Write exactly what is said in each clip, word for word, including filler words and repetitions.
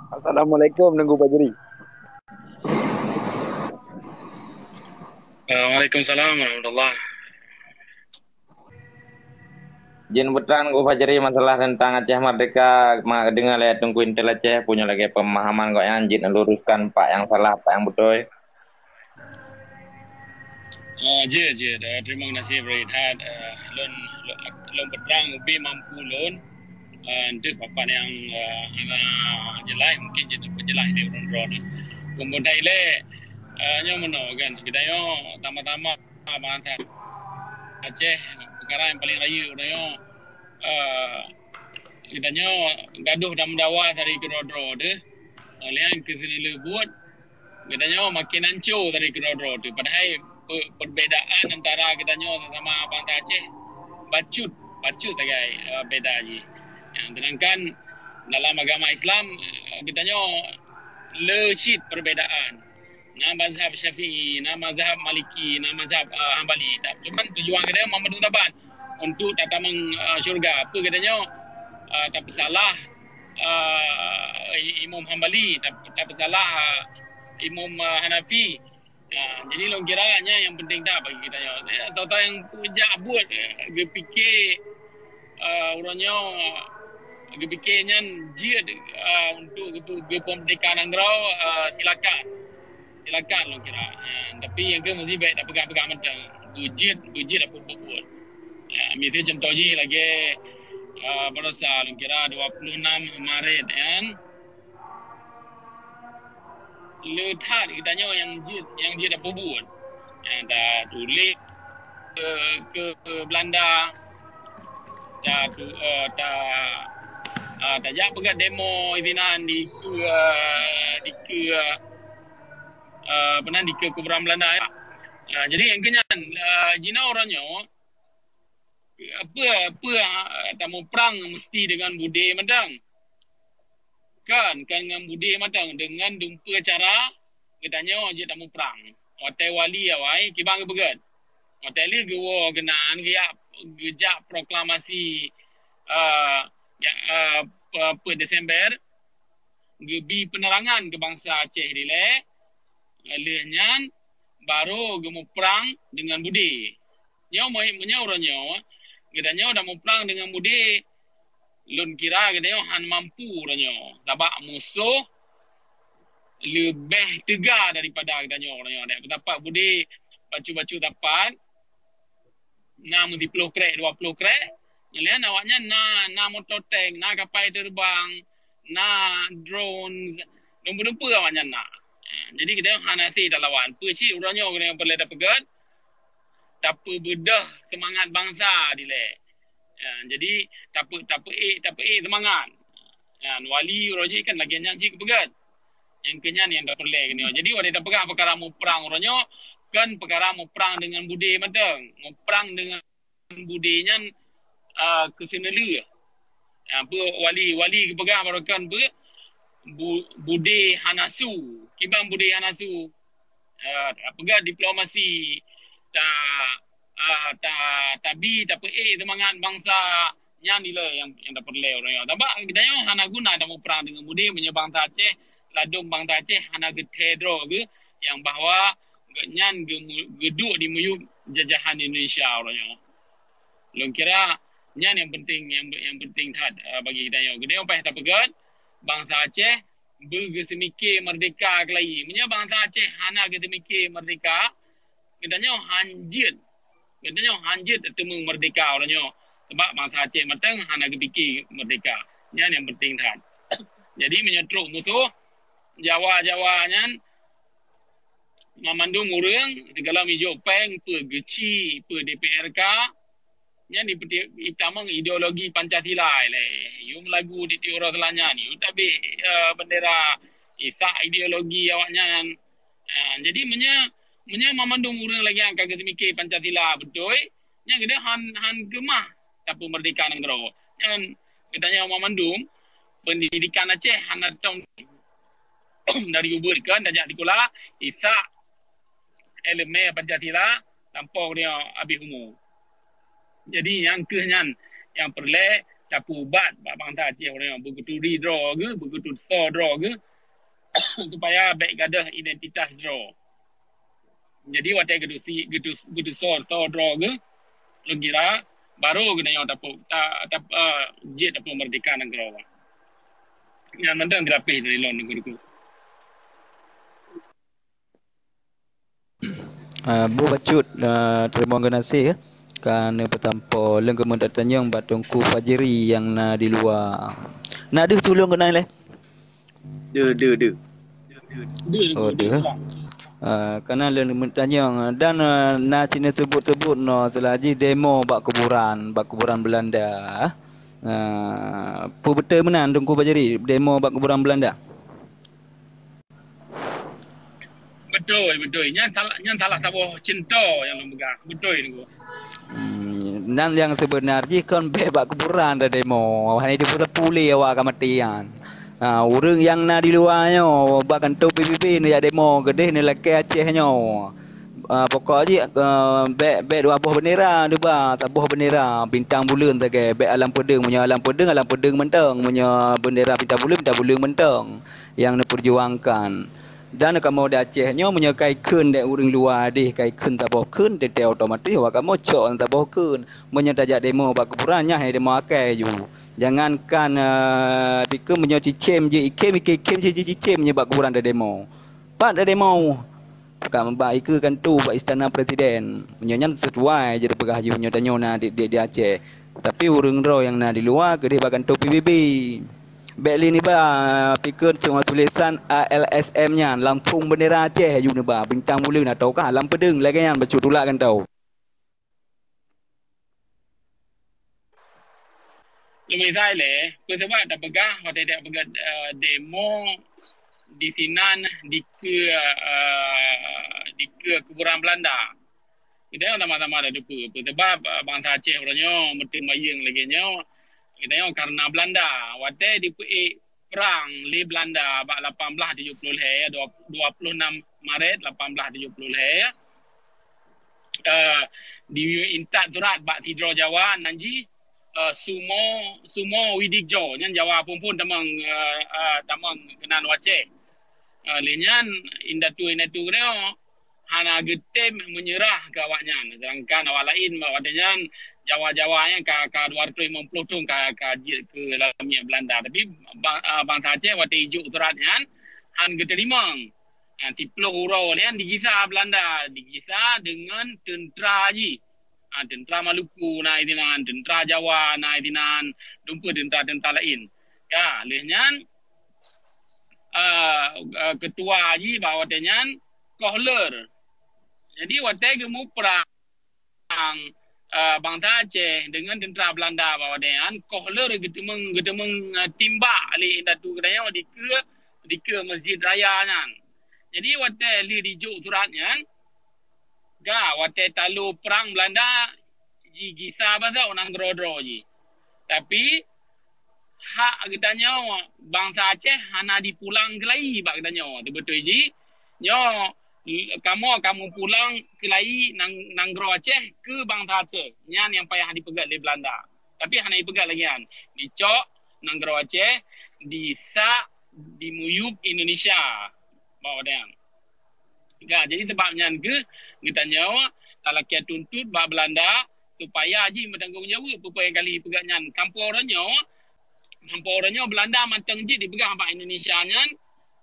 Assalamualaikum, Teungku Fajri. Waalaikumsalam warahmatullah. Jeuet beutrang Teungku Fajri, masalah teuntang Aceh Merdeka, ma-, deungoe lé Teungku Intel Aceh, punya lagée pemahaman gobnyan, jeuet luruskan pak nyang salah, pak nyang beutôi. Oh, jeuet, jeuet. Eh, terima kasih, Bro Idhat. Eh, lôn, lôn, lôn beutrang ubé mampu lôn. Eh, untuk papan yang, eh, hana jelas, mungkin jeuet peujelas di ureuëng droeneuh. Kemudian ilée, eh, nyoe meunoe kan, geutanyoe tama-tama bansa Aceh, peukara nyang paleng rayeuk uroe nyoe, eh, geutanyoe gadoh dan meudawa dari keudroe-droe teuh. Oleh nyan keu sineulheueh buet, geutanyoe makin anco dari keudroe-droe teuh. Padahai pe-, perbedaan antara geutanyoe sama bansa Aceh bacut, bacut sagai, eh, beda jih. Ya, sedangkan dalam agama Islam, eh, geutanyoe le cit perbedaan. Na mazhab Syafi'i, na mazhab Maliki, na mazhab, eh, Hambali. Cuman tujuan geutanyoe mandum saban untuk tatamong, eh, syurga. Peue geutanyoe, eh, tapeusalah, eh, Imam Hambali, tap-, tapeusalah, eh, Imam, eh, Hanafi. Ya, jadi lôn kira nyan nyang penting that bagi geutanyoe. Ya, tau-tau nyang peujak buet, eh, geupike, eh, uroe nyoe geupike nyan jeuet, eh, untuk geupe-, geupeumerdeka nanggroe, eh, silakan. Silakan lôn kira. Eh, tapi nyang keu meusti bék tapeugah-peugah mantong. Beujeuet, beujeuet apa buet. Eh, miseue contoh jih lagée, eh, barosa lôn kira dua puluh enam Maret kan. Le that geutanyoe nyang jeuet, nyang jeuet apa buet. Nyang tatuléh keu, keu Belanda, ta tu, eh, ta, ah, tajak peugah demo sinan dikeue, eh, dikeue, eh, apa nan, dikeue kuburan Belanda, ya. Ah, jadi nyang keu nyan, eh, jinoe uroe nyoe, apa, apa, ah, tamuprang mesti dengan bude mantong. Kan, kan ngon bude mantong, dengan dumpeue cara geutanyoe jeuet tamuprang. Watée wali awai, kiban geupeugét. Watée lheueh geuwoe keunan, geujak, geujak proklamasi, eh, ya, eh, pe-, peuet Desember, geubi peunerangan keu bansa Aceh dilée, lheueh nyan barô geumuprang deungon bude. Nyoe meu-, meunyoe uroe nyoe, geutanyoe dan muprang deungon bude, lôn kira geutanyoe han mampu uroe nyoe. Sabab musoh leubeh teuga daripada geutanyoe uroe nyoe. Dek peutapak bude bacut-bacut sapat, na meusiploh krek, dua ploh krek. Nyan awaknyan na, na moto tank, na kapai teubang, na drones, dumpeue-dumpeue awaknyan na. Ha, jadi geutanyoe hana sih talawan. Peue cit uroe nyoe geutanyoe peureulée tapeugét, tapeubeudôh seumangat bansa dilée. Ha, jadi tapeu-, tapeuék, tapeuék seumangat. Ha, wali uroe jih kan lagée nyan cit geupeugét. Nyang keu nyan nyang tapeureulée keunoe. Jadi watée tapeugah peukara muprang uroe nyoe, kan peukara muprang deungon bude mantong. Muprang deungon bude nyan, ah, keu seuneulheueh. Ah, peue wali, wali geupeugah baroe kan peue, bu-, bude hana su. Kiban bude hana su. Ah, peugah diplomasi, ta, ah, ta, tabi, tapeuék seumangat bansa nyan ilée nyang, nyang tapeureulée uroe nyoe. Sabab geutanyoe hana guna tamuprang deungon bude meunyoe bansa Aceh, ladôm bansa Aceh hana geuthée droe geuh nyang bahwa gobnyan geumu-, geuduek di miyueb jajahan Indonesia uroe nyoe. Lôn kira nyan nyang penting, nyang, nyang penting that, eh, bagi geutanyoe. Geutanyoe payah tapeugét, bansa Aceh beu geuseumiké merdeka keulayi. Meunyoe bansa Aceh hana geuseumiké merdeka, geutanyoe han jeuet. Geutanyoe han jeuet teumeumeurdeka uroe nyoe. Sabab bansa Aceh mantong hana geupike merdeka. Nyan nyang penting that. Jadi meunyoe trok musoh, Jawa-Jawa nyan, mamandum ureuëng, sigohlom ijok péng, peue geuchik, peue D P R K, nyan ipeuti-, itamong ideologi Pancasila ilée. Yum lagu di tiep uroe seulanyan, yum tabek, eh, bendera, isak ideologi awaknyan. Ah, jadi meunyoe, meunyoe mamandum ureuëng lagée nyan ka geuseumiké Pancasila beutôi, nyan geutanyoe han, han keumah tapeumeurdeka nanggroe. Nyan geutanyoe mamandum, pendidikan Aceh hana tom dari ubeut kan, tajak sikula, isak elemen Pancasila, lampôh geutanyoe habéh umu. Jadi nyang keuh nyan nyang peureulée tapeuubat bak bansa Aceh uroe nyoe, beugeuturi droe geuh, beugeuturi soe droe geuh, supaya bék gadôh identitas droe. Jadi watée geutusi, geutus-, geutusoe soe droe geuh, lôn kira baru geutanyoe tapeu-, ta-, ta-, eh, jeuet tapeumeurdeka nanggroe. Nyan mantong geulapeh dari lôn deungon-deungon. Ah, boh bacut, ah, teurimong geunaséh, ya. Ka neupeutampo lôn keumeung tatanyong bak Teungku Fajri nyang na di luwa. Na deuh tulông keunan lé? Deuh, deuh, deuh. Oh, deuh. Ah, kana lôn meutanyong, dan, ah, na cit neuseubuet-seubuet no, teulajih demo bak kuburan, bak kuburan Belanda. Ah, peue beutôi meunan Teungku Fajri, demo bak kuburan Belanda? Beutôi, beutôi. Nyan salah, nyan salah saboh cuntoh nyang lôn peugah. Beutôi, Teungku. Hmm, nan nyang seubeuna jih kon bék bak kuburan tademo. Hana teupeu-teupeu lé awak ka maté nyan. Ha, ureuëng nyang na di luwa nyoe bak kantô P B B neujak demo keudeh neulakée Aceh nyoe. Ah, pokok jih, ah, bék, bék dua boh bendera neuba, saboh bendera bintang buleuen sagai, bék alam peudeueng. Meunyoe alam peudeueng, alam peudeueng mantong. Meunyoe bendera bintang buleuen, bintang buleuen mantong nyang neupeujuangkan. Dan kamoe di Aceh nyoe meunyoe ka ikheun lé ureuëng luwa deh, ka ikheun saboh kheun, teuntèe otomatis awak kamoe cok saboh kheun. Meunyoe tajak demo bak kuburan, nyan hai demo akai ju. Jangankan, eh, dikeue meunyoe cicém jih, ikheun, ikheun, ikheun jih, jih cicém nyoe bak kuburan tademo. Pat tademo. Ka bak ikeue kantô bak istana presiden. Meunyoe nyan seusuai jih teupeugah ju meunyoe tanyoe na di, di, di Aceh. Tapi ureuëng droe nyang na di luwa keudeh bak kantô P B B. Bék lé neuba pikeue cuma tulésan A L S M nyan, langsung bendera Aceh aju neuba, bintang buleuen ataukah alam peudeueng lagée nyan bacut tulak kantô. Leumisai lé, peue sabab tapeugah watée tapeugah, eh, demo di sinan dikeue, eh, dikeue kuburan Belanda. Kita sama-sama ada dupa. Peue sabab, eh, bansa Aceh uroe nyoe meuteumanyong lagée nyoe, kita nyoe karena Belanda. Watée dipeuék prang lé Belanda bak lapan belas tujuh puluh lhée, dua, dua puluh enam Maret lapan belas tujuh puluh lhée, eh, diintat surat bak sidroe Jawa nan jih, eh, Sumo, Sumo Widikjo. Nyan Jawa phon-phon tamong, eh, eh, tamong keunan u Aceh. Eh, lé nyan indatu-indatu nyoe hana geutem meunyeurah keu awaknyan. Sedangkan awak laén bak watée nyan, Jawa-Jawa nyan ka, ka dua ratus lima puluh thon ka, ka jeuet keu lamiet Belanda. Tapi ba-, ah, bansa Aceh watée ijok surat nyan, han geuteurimong. Ah, siplôh uroe nyan digisa Belanda, digisa deungon teuntra jih. Ah, teuntra Maluku na i sinan, teuntra Jawa na i sinan, dumpeue teuntra-teuntra laén. Ya, lheueh nyan, ah, ah, keutua jih bak watée nyan Kohler. Jadi watée geumuprang, ah, bansa Aceh deungon teuntra Belanda bak watée nyan, Kohler geuteumeung, geuteumeung, ah, timbak lé indatu geutanyoe dikeue, dikeue Masjid Raya nyan. Jadi watée lheueh dijok surat nyan, ka watée talo prang Belanda jigisa basoe nanggroe droe jih. Tapi hak geutanyoe bansa Aceh hana dipulang keulai bak geutanyoe. Teubeutôi jih, nyoe kamoe ka meupulang keulai nang-, nanggroe Aceh keu bansa Aceh. Nyan nyang payah dipeugét lé Belanda. Tapi hana dipeugét lagée nyan. Dicok nanggroe Aceh, disak, dimuyueb Indonesia. Bak watée nyan. Ka, jadi sebab nyan keuh geutanyoe talakée tuntot bak Belanda supaya jih meutanggong jaweueb peue-peue nyang ka lheueh peugét nyan. Sampoe uroe nyoe, sampoe uroe nyoe Belanda mantong jeuet dipeugah bak Indonesia nyan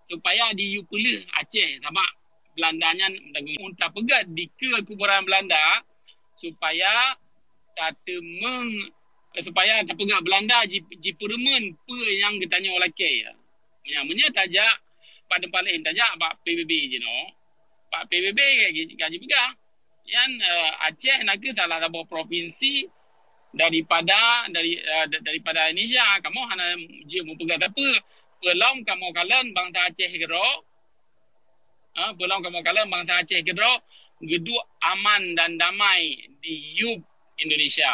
supaya diyue peuleueh Aceh, sabab Belanda nyan meutanggong, tapeugét dikeue kuburan Belanda supaya tateumeung, supaya tapeugét Belanda ji-, jipeureumeun peue nyang geutanyoe lakée. Ya, meunyoe tajak bak teumpat laén, tajak bak P B B jinoe, bak P B B ka ji-, ka jipeugah, nyan, eh, Aceh nakeuh salah saboh provinsi daripada, dari, eh, da-, daripada Indonesia. Kamoe hana jeuet meupeugah sapeue. Peulom kamoe kalon bansa Aceh keudroe, ha, peulom kamoe kalon bansa Aceh keudroe geuduek aman dan damai diyueb Indonesia.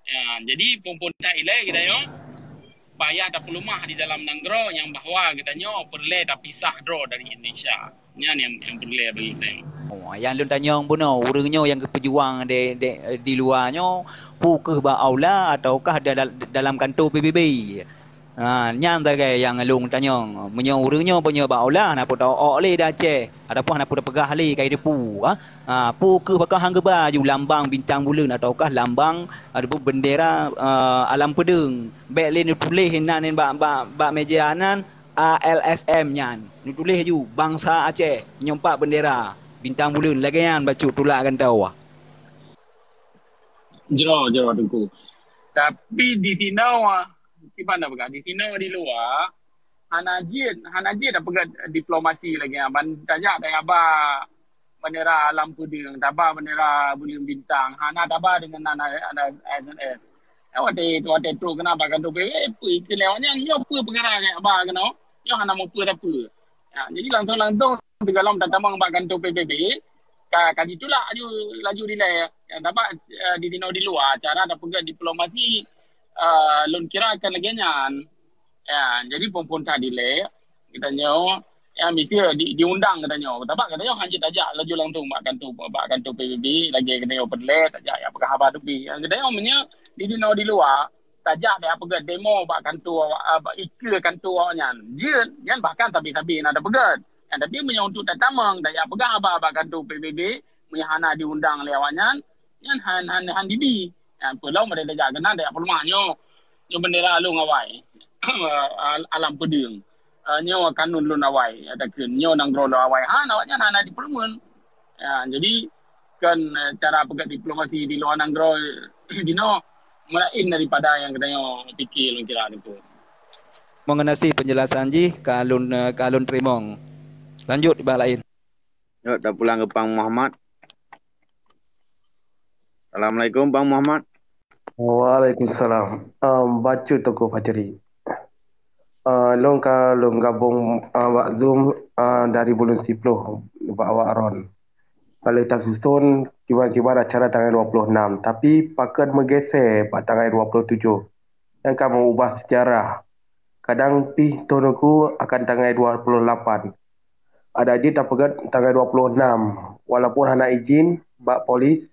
Ya, jadi phon-phon that ilée geutanyoe payah tapeuleumah di dalam nanggroe nyang bahwa geutanyoe peureulée tapisah droe dari Indonesia. Nyan nyang, nyang peureulée bagi geutanyoe. Oh, nyang lôn tanyong bunoe, ureuëng nyoe nyang geupeujuang di, di, di luwa nyoe, peu kheueh bak aula ataukah da-, da-, dalam kantô P B B? Ha, nyan sagai nyang lôn tanyong. Meunyoe ureuëng nyoe, meunyoe bak aula, hana peue tawök lé di Aceh, ataupun hana peue tapeugah lé, ka jiteupeue, ha? Ha, peu kheueh bak han geuba aju lambang bintang buleuen ataukah lambang, ataupun bendera, eh, alam peudeueng? Bék lé neutuléh nan bak, bak, bak meja nan, A L S M nyan. Neutuléh aju, bansa Aceh, nyoe pat bendera, bintang buleuen, lagée nyan bacut tulak gantoe. Jroh, jroh, Teungku. Tapi di sinoe, kiban na peugah, di sinoe di luwa, hana jeuet, hana jeuet tapeugah diplomasi lagée nyan. Ban tajak tajak ba bendera alam peudeueng, taba bendera buleuen bintang, hana taba deungon nan A S M. Eh, watée, watée trok keunan bak kantô P B B, peue ikeu lewat nyan, nyoe peue peukara nyang ba keunoe, nyoe hana mupeue sapeue. Ya, jadi langsung-langsung teugalom tatamong bak kantô P B B, ka, ka jitulak laju, laju dilée. Ya, taba, eh, di sinoe di luwa, cara tapeugah diplomasi, eh, lôn kira kan lagée nyan. Ya, jadi phon-phon that dilée, geutanyoe, ya, miseue di, diundang geutanyoe. Taba geutanyoe hana jeuet tajak laju langsung bak kantô, bak kantô P B B, lagée geutanyoe peureulée tajak jak peugah haba teubi. Ya, geutanyoe meunyoe di sinoe di luwa, tajak tajak peugét demo bak kantô awak, ah, bak ikeue kantô awaknyan. Jeuet, nyan bahkan sabe-sabe na tapeugét. Nyan, tapi meunyoe untuk tatamong, tajak peugah haba bak kantô P B B, meunyoe hana diundang lé awaknyan, nyan han, han, han dibi. Nyan peue lom, meunyoe tajak keunan, tajak peuleumah nyoe, nyoe bendera lôn awai. Al-, alam peudeueng. Ah, nyoe kanun lôn awai, takheun nyoe nanggroe lôn awai. Han, awaknyan hana jipeureumeun. Ya, jadi kan, eh, cara peugét diplomasi di luwa nanggroe, eh, jinoe meulaén daripada nyang geutanyoe pike lôn kira Teungku. Mengenai penjelasan jih ka lôn, eh, ka lôn teurimong. Lanjut bak laén. Nyoe tapulang keu Bang Muhammad. Assalamualaikum, Bang Muhammad. Waalaikumsalam. Um, bacut Teungku Fajri. Uh, lôn ka lôn gabong, uh, bak Zoom, uh, dari buleuen siploh bak awak Ron. Ka lheueh tasuson kiban-kiban acara tanggai dua ploh nam, tapi pakon meugeusé bak tanggai dua ploh tujoh. Nyang ka meuubah seujarah. Kadang pih thon uku akan tanggai dua ploh lapan. Adak jih tapeugét tanggai dua ploh nam, walaupun hana izin bak polis,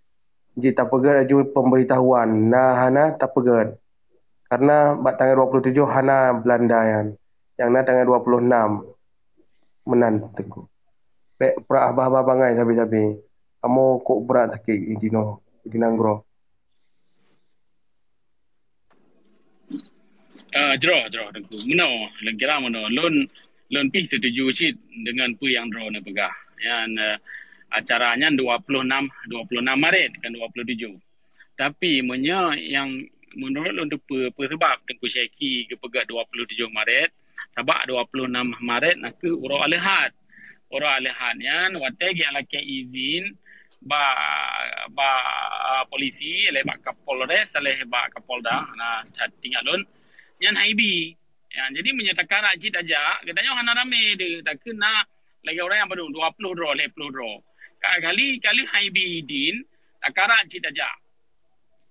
jih tapeugét laju pemberitahuan, na hana tapeugét. Karena bak tanggai dua ploh tujoh hana Belanda nyan. Nyang na tanggai dua ploh nam meunan Teungku. Bék brat haba-haba bangai sabe-sabe. Kamoe kok brat sakét jinoe, di nanggroe. Ah, jroh, jroh, Teungku. Meunoe, lôn kira meunoe. Lôn, lôn pih setuju cit dengan peue nyang droeneuh peugah. Nyan, eh, acara nyan dua ploh nam, dua ploh nam Maret, kan dua ploh tujoh. Tapi meunyoe nyang menurut lôn teupeue, peue sabab Teungku Syeki geupeugah dua ploh tujoh Maret, sabab dua ploh nam Maret nakeuh uroe Aleuhat. Uroe Aleuhat nyan watée geulakée izin bak, bak, ah, polisi, lé bak Kapolres, lé bak Kapolda, na that ingat lôn. Nyan haibi. Ya, jadi meunyoe takarak cit tajak, geutanyoe hana ramé deuh, takheun na lagée ureuëng nyang padum, dua ploh droe, lhée ploh droe. Ka kali, kali haibi idin, takarak cit tajak.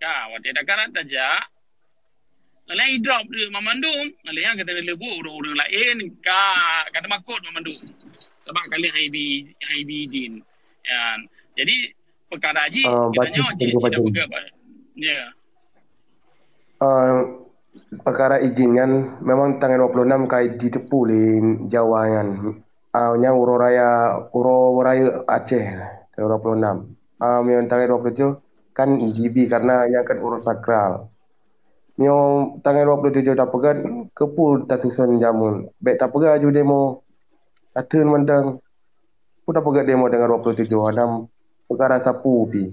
Ka, watée takarak tajak, ngalai drop deuh mamandum, ngalai nyang keuneuk leubeh ureuëng-ureuëng laén ka, ka teumakot mamandum. Sabab kali haibi, haibi idin. Ya. Jadi, peukara jih, Ah, geutanyoe bacut, jih, bacut. Peugah, ya. Ah, peukara izin nyan memang tanggai dua ploh nam ka jiteupeue lé Jawa nyan. Ah, nyang uroe raya, uroe raya Aceh, tanggai dua ploh nam. Ah, meunyoe tanggai dua ploh tujoh kan jibi karena nyan kan uroe sakral. Nyoe tanggai dua ploh tujoh tapeugét, keupeue tasuson jameun. Bék tapeugét aju demo. Tateun mantong. Peue tapeugét demo tanggai dua ploh tujoh, hana peukara sapeue pih.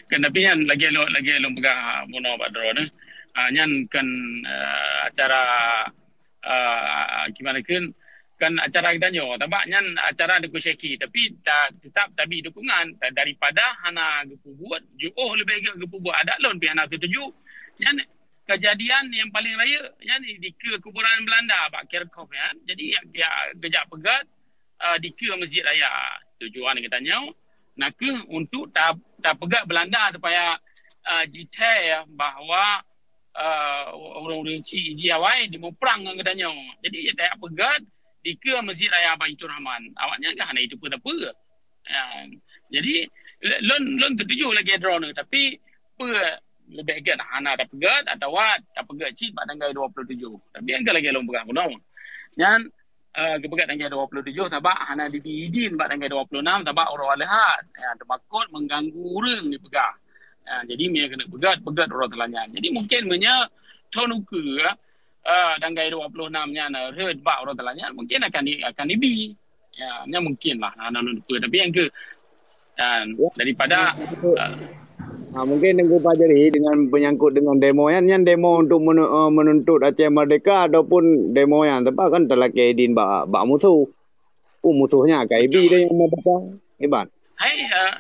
Kan, tapi nyan lagée lôn, lagée lôn peugah bunoe bak droeneuh. Ah, nyan kan, eh, acara, eh, kiban kheun, kan acara geutanyoe. Sabab nyan acara Teungku Syeki, tapi ta-, tetap tabi dukungan. Da-, daripada hana geupeubuet, jiôh leubeh gét geupeubuet. Adak lôn pih hana setuju. Nyan kejadian nyang paleng rayeuk nyan dikeue kuburan Belanda bak Kerkhoff nyan. Jadi, ya, ya, geujak peugét, eh, dikeue Masjid Raya. Tujuan geutanyoe nakeuh untuk ta-, tapeugét Belanda supaya, eh, jithèe bahwa, eh, ureuëng-ureuëng chik jih awai jimuprang ngon geutanyoe. Jadi, ya, tajak peugét dikeue Masjid Raya Baiturrahman. Awaknyan kan hana jiteupeue sapeue. Ya. Jadi, lôn, lôn teutuju lagèe droeneuh, tapi peue leubeh gèt hana tapeugèt atawa tapeugèt cit bak tanggai dua puluh tujoh. Tapi nyang ka lagèe lôn peugah bunoe. Nyan, eh, geupeugèt tanggai dua puluh tujoh sabab hana jibi idin bak tanggai dua puluh enam sabab uroe Ahad. Ya, teumakot mengganggu ureueng dipeugah. Ya, jadi meunyo keuneuk peugèt, peugèt uroe teulat nyan. Jadi mungkin meunyo thôn ukeue, eh, tanggai dua puluh enam nyan, eh, rhot bak uroe teulat nyan, mungkin akan di-, akan dibi. Ya, nyan mungkin lah, hana lôn peue. Tapi nyang keu, dan daripada, eh, Ha, mungkin Teungku Fajri dengan menyangkut dengan demo nyan, nyan demo untuk menu-, eh, menuntut Aceh Merdeka ataupun demo nyan sebab kan talakèe idin bak, bak musoh. Pun musoh nyan K I B Betul. dah nyang meudata. Iban. Hai, eh,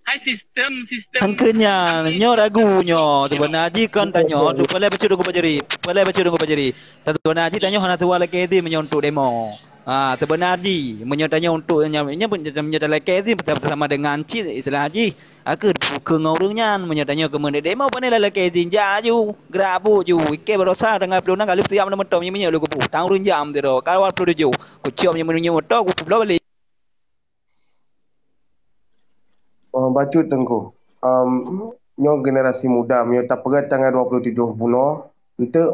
hai sistem, sistem Angkeunya, nyoe ragu nyoe. Sebenar jih kan tanyoe, tu palai bacut Teungku Fajri. Palai bacut Teungku Fajri. Sebenar jih tanyoe hana tuan lagèe idin meunyoe untuk demo. Ha, sebenar jih, meunyoe tanyoe untuk nyan, nyan pun nyoe talakèe idin sama dengan cit istilah jih. Aku buka ngon ureueng nyan, meunyoe tanyoe keu meudemo, pane lalakèe idin jak aju, gerak bu ju, ikei barosa tanggai ploh enam kali siap na moto, meunyoe lôn kubu, tang ureueng jam tu, kawan ploh tujoh, kucok meunyoe moto, kubloe balik. Oh, bacut Teungku. Um, nyoe generasi muda, meunyoe tapeugah tanggai dua puluh tujoh bunoe, enteuk,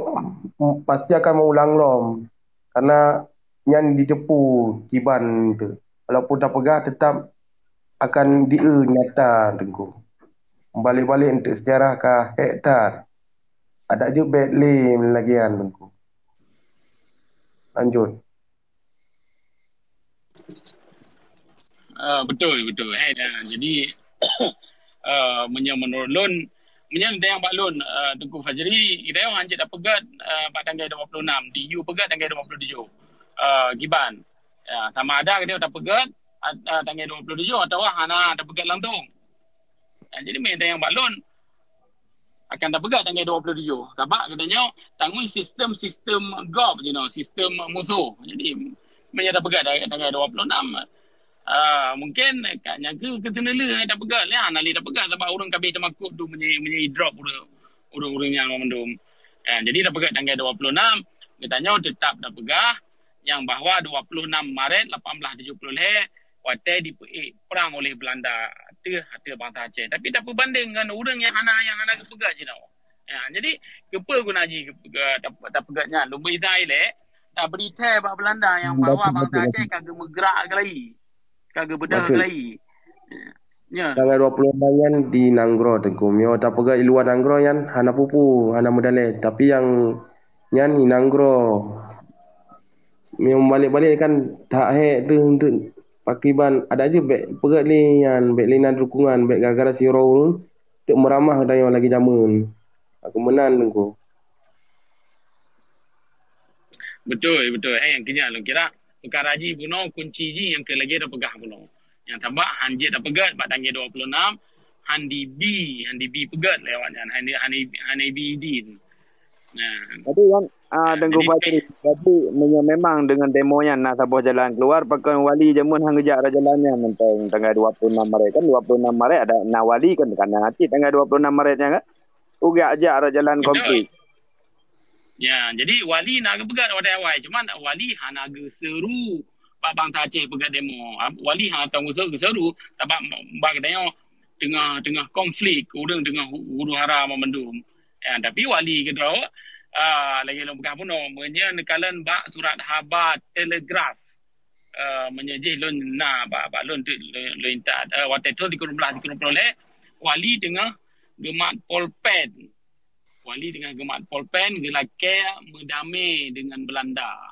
mm, pasti akan meuulang lom. Karena nyan jiteupeue kiban teuk. Walaupun tapeugah, teutap akan di-eu nyata Teungku. Balik-balik enteuk seujarah ka hék that. Adak jeuet bèk lé lagèe nyan Teungku. Lanjut. Ah, betul, betul. Hai, ah, jadi, ah, meunyoe menurut lôn, meunyoe tanyong bak lôn, ah, Teungku Fajri, geutanyoe hanjeuet tapeugah, ah, bak tanggai dua puluh enam, di U peugah tanggai dua puluh tujoh. Ah, kiban. Ya, sama ada geutanyoe tapeugah, ah, tanggai dua puluh tujoh atawa hana tapeugah langsung. Ah, jadi meunyoe tanyong bak lôn, akan tapeugah tanggai dua puluh tujoh. Sabab geutanyoe tangui sistem-sistem gob jinoe, sistem musoh. Jadi, meunyoe tapeugah tanggai, tanggai dua puluh enam, ah, mungkin ka nyang keu, keu seuneulheueh tapeugah, nyan hana lé tapeugah sabab ureueng ka abéh teumakot tu meunyoe, meunyoe drop ureueng, ureueng-ureueng nyan mandum. Ah, jadi tapeugah tanggai dua puluh enam, geutanyoe teutap tapeugah nyang bahwa dua puluh enam Maret lapan belas tujuh puluh lhèe watèe dipeuék prang oleh Belanda ateueh, ateueh bansa Aceh. Tapi tapeubandeng ngon ureueng nyang hana, nyang hana geupeugah jinoe. Ya, jadi, keupeue guna jih geupeugah, tap-, tapeugah nyan? Lôn bri thèe lé, tabri thèe bak Belanda nyang bahwa bansa Aceh ka geumeugerak keulai, ka geubeudoh keulai. Ya. Tanggai dua puluh enam nyan di nanggroe Teungku. Meunyoe tapeugah i luwa nanggroe nyan hana peue-peue, hana meudalèh. Tapi nyang nyan i nanggroe. Meunyoe balek-balek kan that hék teuh, teuh pakriban adak jih bèk peugah lé nyan, bèk lé na dukungan, bèk gara-gara sidroe ureueng teuk meuramah geutanyoe lagèe jameun. Aku meunan Teungku. Betul, betul. Eh, nyang keu nyan lôn kira peukara jih bunoe, kunci jih nyang keu lagèe tapeugah bunoe. Nyang sabab hanjeuet tapeugah bak tanggai dua puluh enam, han dibi, han dibi peugah lé awaknyan, han, han, han dibi idin. Nah. Jadi kan, ah, Teungku Fajri, jadi meunyoe memang deungon demo nyan na saboh jalan keuluar, pakon wali jameun han geujak rot jalan nyan mantong tanggai dua puluh enam Maret kan, dua puluh enam Maret ada na wali kan, kana cit tanggai dua puluh enam Maret nyan kan? Ujak jak rot jalan konflik. Ya, jadi wali na geupeugah watèe awai, cuma wali hana geuseuru bak bansa Aceh peugah demo. Wali hana tong geuseuru, geuseuru, sabab bak geutanyoe teungoh, teungoh konflik, ureueng teungoh hu-, huru-hara mandum. Ya, tapi wali keudroe, ah, lagèe lôn peugah bunoe, meunyoe neukalon bak surat haba Telegraph, ah, meunyoe jih lôn na bak, bak lôn tu, lôn, lôn intat, ah, watèe thôn sikureueng blah, sikureueng ploh lhèe, wali teungoh geumat polpen. Wali teungoh geumat polpen geulakèe meudamé deungon Beulanda.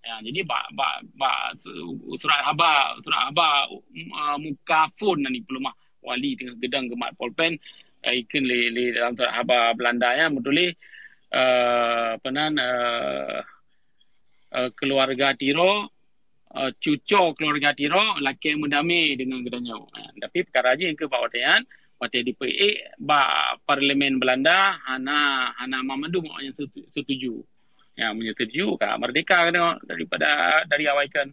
Ya, jadi bak, bak, bak su-, surat haba, surat haba, uh, muka phon nan dipeuleumah. Wali teungoh geudong geumat polpen, eh, ikheun lé, lé dalam surat haba Beulanda nyan meutuléh, eh, apa nan, eh, eh, keuluwarga Tiro, eh, cuco keuluwarga Tiro lakèe meudamé deungon geutanyoe. Eh, tapi peukara jih keu bak watèe nyan, watèe dipeuék bak parlemen Beulanda hana, hana mandum awaknyan setu-, setuju. Ya, meunyoe setuju ka merdeka geutanyoe daripada, dari awai kan.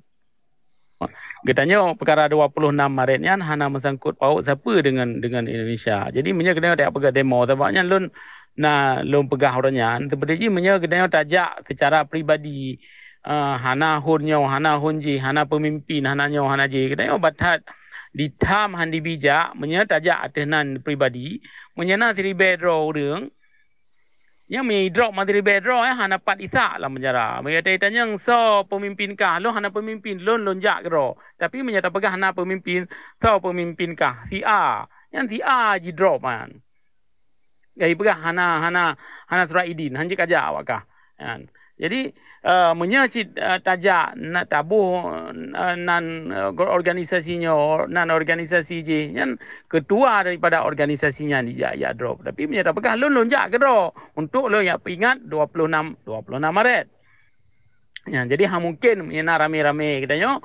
Geutanyoe peukara dua puluh enam Maret nyan hana meusangkut paut sapeue deungon, deungon Indonesia. Jadi meunyoe geutanyoe tajak peugah demo, sabab nyan lôn na lôn peugah uroe nyan, seperti jih meunyoe geutanyoe tajak secara pribadi, Ah, hana hon nyoe, hana hon jih, hana peumimpin, hana nyoe, hana jih. Geutanyoe ba that di tham han dibijak, meunyoe tajak ateueh nan pribadi, meunyoe na siribèe droe ureueng, nyan meunyoe idrop mantri bèe droe, eh, hana pat isak lam penjara. Meunyoe ta-, tanyong soe peumimpin kah, lôn hana peumimpin, lôn, lôn jak keudroe. Tapi meunyoe tapeugah na peumimpin, soe peumimpin kah, si A. Nyan si A jidrop nyan. Jadi peugah hana, hana, hana surat idin, han jeuet kajak awak kah. Nyan. Jadi, eh, meunyoe cit, eh, tajak na taboh, eh, nan, eh, organisasi nyoe, nan organisasi jih, nyan ketua daripada organisasi nyan dijak, jak drop. Tapi meunyoe tapeugah lôn, lôn jak keudroe untuk lôn jak peuingat dua puluh enam, dua puluh enam Maret. Nyan, jadi hana mungkin meunyoe na ramé-ramé geutanyoe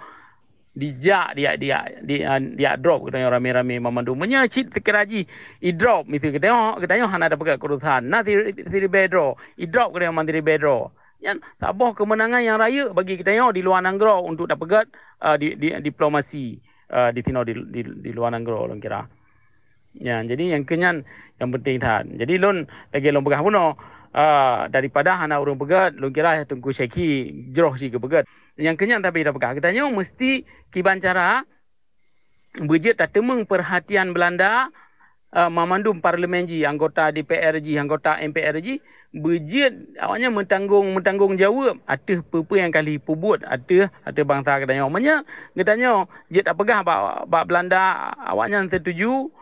dijak, dijak, dijak, di, ah, dijak drop geutanyoe ramé-ramé mamandum. Meunyoe cit seukira jih idrop, miseue geutanyoe, geutanyoe hana tapeugah keurusan. Na siri-, siribèe droe, idrop geutanyoe mantri bèe droe. Nyan saboh keumeunangan nyang rayeuk bagi geutanyoe di luwa nanggroe untuk tapeugèt, ah, di, di, diplomasi, ah, di sinoe di, di, di luwa nanggroe lôn kira. Ya, jadi nyang keu nyan nyang penting that. Jadi lôn lagèe lôn peugah bunoe, ah, daripada hana ureueng peugèt, lôn kira Teungku Syekhi jroh cit geupeugèt. Nyang keu nyan tapi tapeugah, geutanyoe meusti kiban cara beujeuet tateumeung peurhatian Beulanda, eh, mamandum parlemen jih, anggota D P R jih, anggota M P R jih, beujeuet awaknyan meutanggong, meutanggong jaweueb ateueh peue-peue nyang ka lheueh peubuet ateueh, ateueh bansa geutanyoe. Meunyoe geutanyoe jeuet tapeugah bak, bak Beulanda, awaknyan setuju,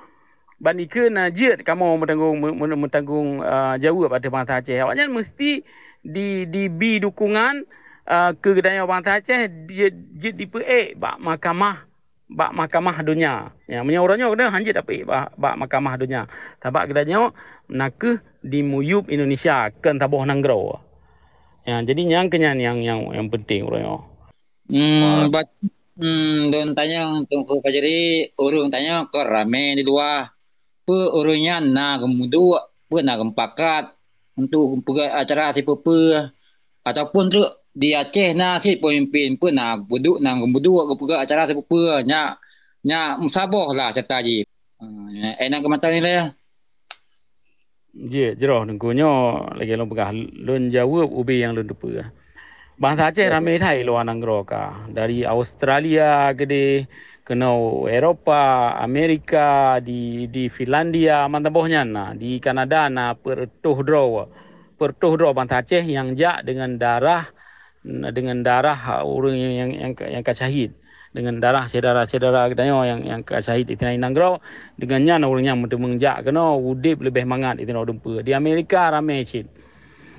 ban dikeue na jeuet kamoe meutanggong, meu-, meu-, meutanggong, eh, jaweueb ateueh bansa Aceh. Awaknyan meusti di, dibi dukungan, eh, keu geutanyoe bansa Aceh, jeuet, jeuet dipeuék bak mahkamah bak mahkamah donya. Ya, meunyoe uroe nyoe keuneuk hanjeuet dapeuék bak, bak mahkamah donya. Sabab geutanyoe nakeuh di muyueb Indonesia, kon saboh nanggroe. Ya, jadi nyang keu nyan nyang, nyang, nyang penting uroe nyoe. Hmm, bat, hmm, lôn tanyong Teungku Fajri, ureueng tanyong kon ramé di luwa. Peue ureueng nyan na geumeuduek, peue na geumupakat untuk geupeugah acara sipeue-peue, ataupun treuk di Aceh na cit peumimpin, peue na geuduek, na geumeuduek geupeugah acara sipeue-peue, nyak, nyak meusaboh lah cerita jih. Eh, na keumatang nilai. Jeuet, jroh Teungku, nyoe lagèe lôn peugah, lôn jaweueb ubé nyang lôn teupeue. Bansa Aceh ramé that i luwa nanggroe ka. Dari Australia keudeh, keunoe Eropa, Amerika, di, di Finlandia, mantong boh nyan na. Di Kanada na peuet reutôh droe. Peuet reutôh droe bansa Aceh nyang jak deungon darah, deungon darah ureueng nyang, nyang, nyang ka syahid. Deungon darah syedara-syedara geutanyoe nyang, nyang ka syahid di sinan nanggroe. Deungon nyan ureueng nyan meuteumeung jak keunoe udép leubeh mangat di sinoe dumpeue. Di Amerika ramé cit.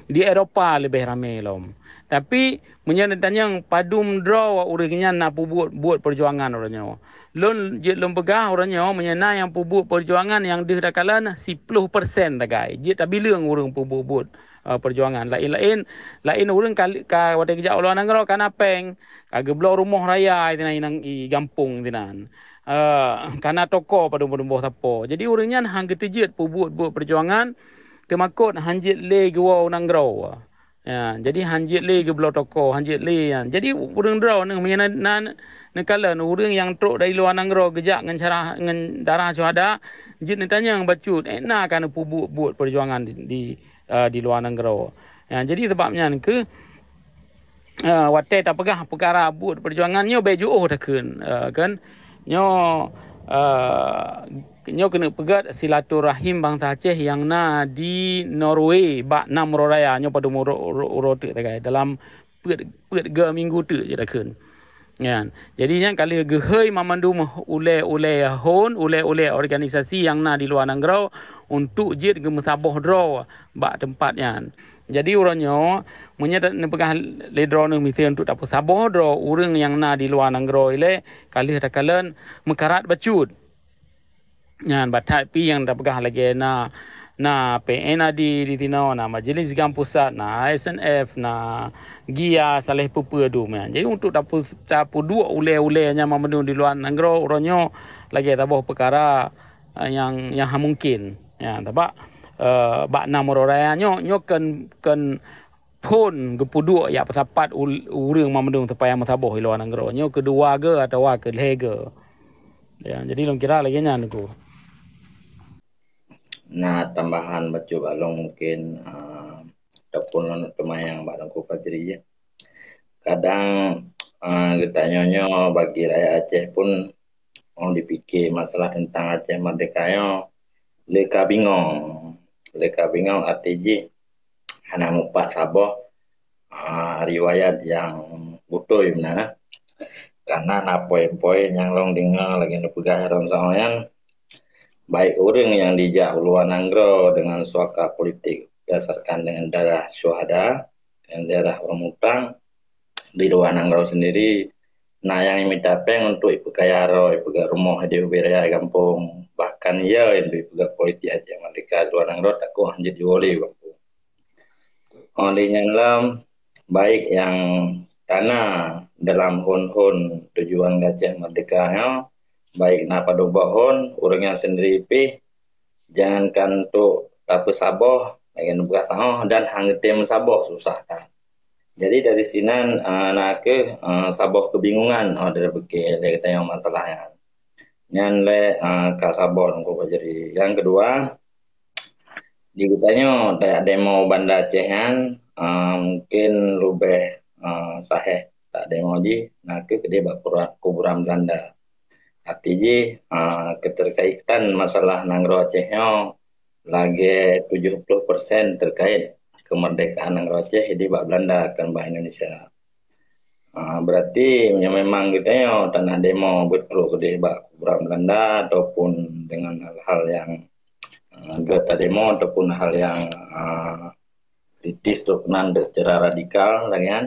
Di Eropa leubeh ramé lom. Tapi, meunyoe neutanyong padum droe ureueng nyan na peubuet buet peujuangan uroe nyoe. Lôn jeuet lôn peugah uroe nyoe, meunyoe na nyang peubuet peujuangan nyang deuh takalon, siploh persen sagai. Jeuet tabileueng ureueng peubuet buet, eh, peujuangan. Laén-laén, laén ureueng ka, ka watèe geujak u luwa nanggroe ka na pèng, ka geubloe rumoh raya di sinan, i gampông di sinan. Eh, ka na toko padum-padum boh sapo. Jadi ureueng nyan han geuteujeuet peubuet buet peujuangan, teumakot han jeuet lé geuwoe u nanggroe. Ya, jadi han jeuet lé geubloe toko, han jeuet lé nyan. Jadi ureueng droeneuh meunyoe na, na neukalon ureueng nyang trok dari luwa nanggroe geujak ngon syarah, ngon darah syuhada, jeuet neutanyong bacut, eh, na ka neupeubuet buet peujuangan di, di, eh, di luwa nanggroe. Ya, jadi sabab nyan keuh, eh, watèe tapeugah peukara buet peujuangan nyoe bèk jiôh takheun, eh, kan? Nyoe, eh, nyoe keuneuk peugèt silaturahim bansa Aceh nyang na di Norway bak nam uroe raya nyoe padum uroe, uroe, uroe teuk sagai dalam peuet, peuet geu minggu teuk jeuet takheun. Nyan. Jadi nyan ka lheueh geuhôi mamandum ulèe-ulèe hon, ulèe-ulèe organisasi nyang na di luwa nanggroe untuk jeuet geumeusaboh droe bak teumpat nyan. Jadi uroe nyoe, meunyoe ta-, neupeugah lé droeneuh miseue untuk tapeusaboh droe ureueng nyang na di luwa nanggroe ilèe, ka lheueh takalon meukarat bacut. Nyan, bah that pih nyang tapeugah lagèe na, na P N A D di sinoe, na Majelis GAM Pusat, na I S N F, na GIA, saléh peue-peue dum nyan. Jadi untuk tapeu-, tapeuduek ulèe-ulèe nyan mamandum di luwa nanggroe uroe nyoe lagèe saboh peukara, eh, nyang, nyang han mungken. Nyan, sabab, eh, bak nam uroe raya nyoe, nyoe kon, kon phon geupeuduek jak peusapat ul-, ureueng mamandum supaya meusaboh i luwa nanggroe. Nyoe keudua geu atawa keulhèe geu. Ya, jadi lôn kira lagèe nyan, Teungku. Na tambahan bacut bak lôn mungken, ah, ataupun lôn teumayang bak Teungku Fajri, ya. Kadang, eh, geutanyoe nyoe bagi rakyat Aceh pun, oh, dipike masalah teuntang Aceh Merdeka nyoe, lé ka bingong. Lé ka bingong arti jih hana mupat saboh, ah, riwayat nyang beutôi meunan, eh. Karena na poin-poin nyang lôn deungoe lagée neupeugah lôn sahoe nyan, baik ureuëng nyang jijak u luwa nanggroe dengan suaka politik berdasarkan dengan darah syuhada, dengan darah ureuëng mutang, di luwa nanggroe sendiri, na nyang mita péng untuk ipeukaya droe, ipeugah rumoh di ubit raya gampông, bahkan ya untuk ipeugah politik Aceh Merdeka di luwa nanggroe takot hanjeuet jiwoe lé gampông. Oleh nyan lom, baik nyang kana dalam hon-hon tujuan Aceh Merdeka nyoe, baik na padub boh hon, ureuëng nyan sendiri pih, jangankan untuk tapeusaboh, lagée neupeugah sahoe, dan hana tem saboh susah that. Jadi dari sinan, ah, na kheueh, ah, saboh kebingungan, ah, dari bukée lé geutanyoe masalah nyan. Nyan lé, ah, ka saboh nungku bajri. Yang kedua, di geutanyoe tajak demo Banda Aceh nyan, ah, mungkin leubeh, ah, saheh tak demo jih na kheueh keudeh bak pura-, kuburan Belanda. Arti jih, ah, keterkaitan masalah nanggroe Aceh nyoe lagée tujuh puluh persen terkait kemerdekaan nanggroe Aceh di bak Belanda kon bak Indonesia. Ah, berarti meunyoe memang geutanyoe tanah demo beutrok keudeh bak kuburan Belanda ataupun dengan hal-hal yang, ah, gata demo ataupun hal yang, ah, kritis atau keunan secara radikal lagée nyan,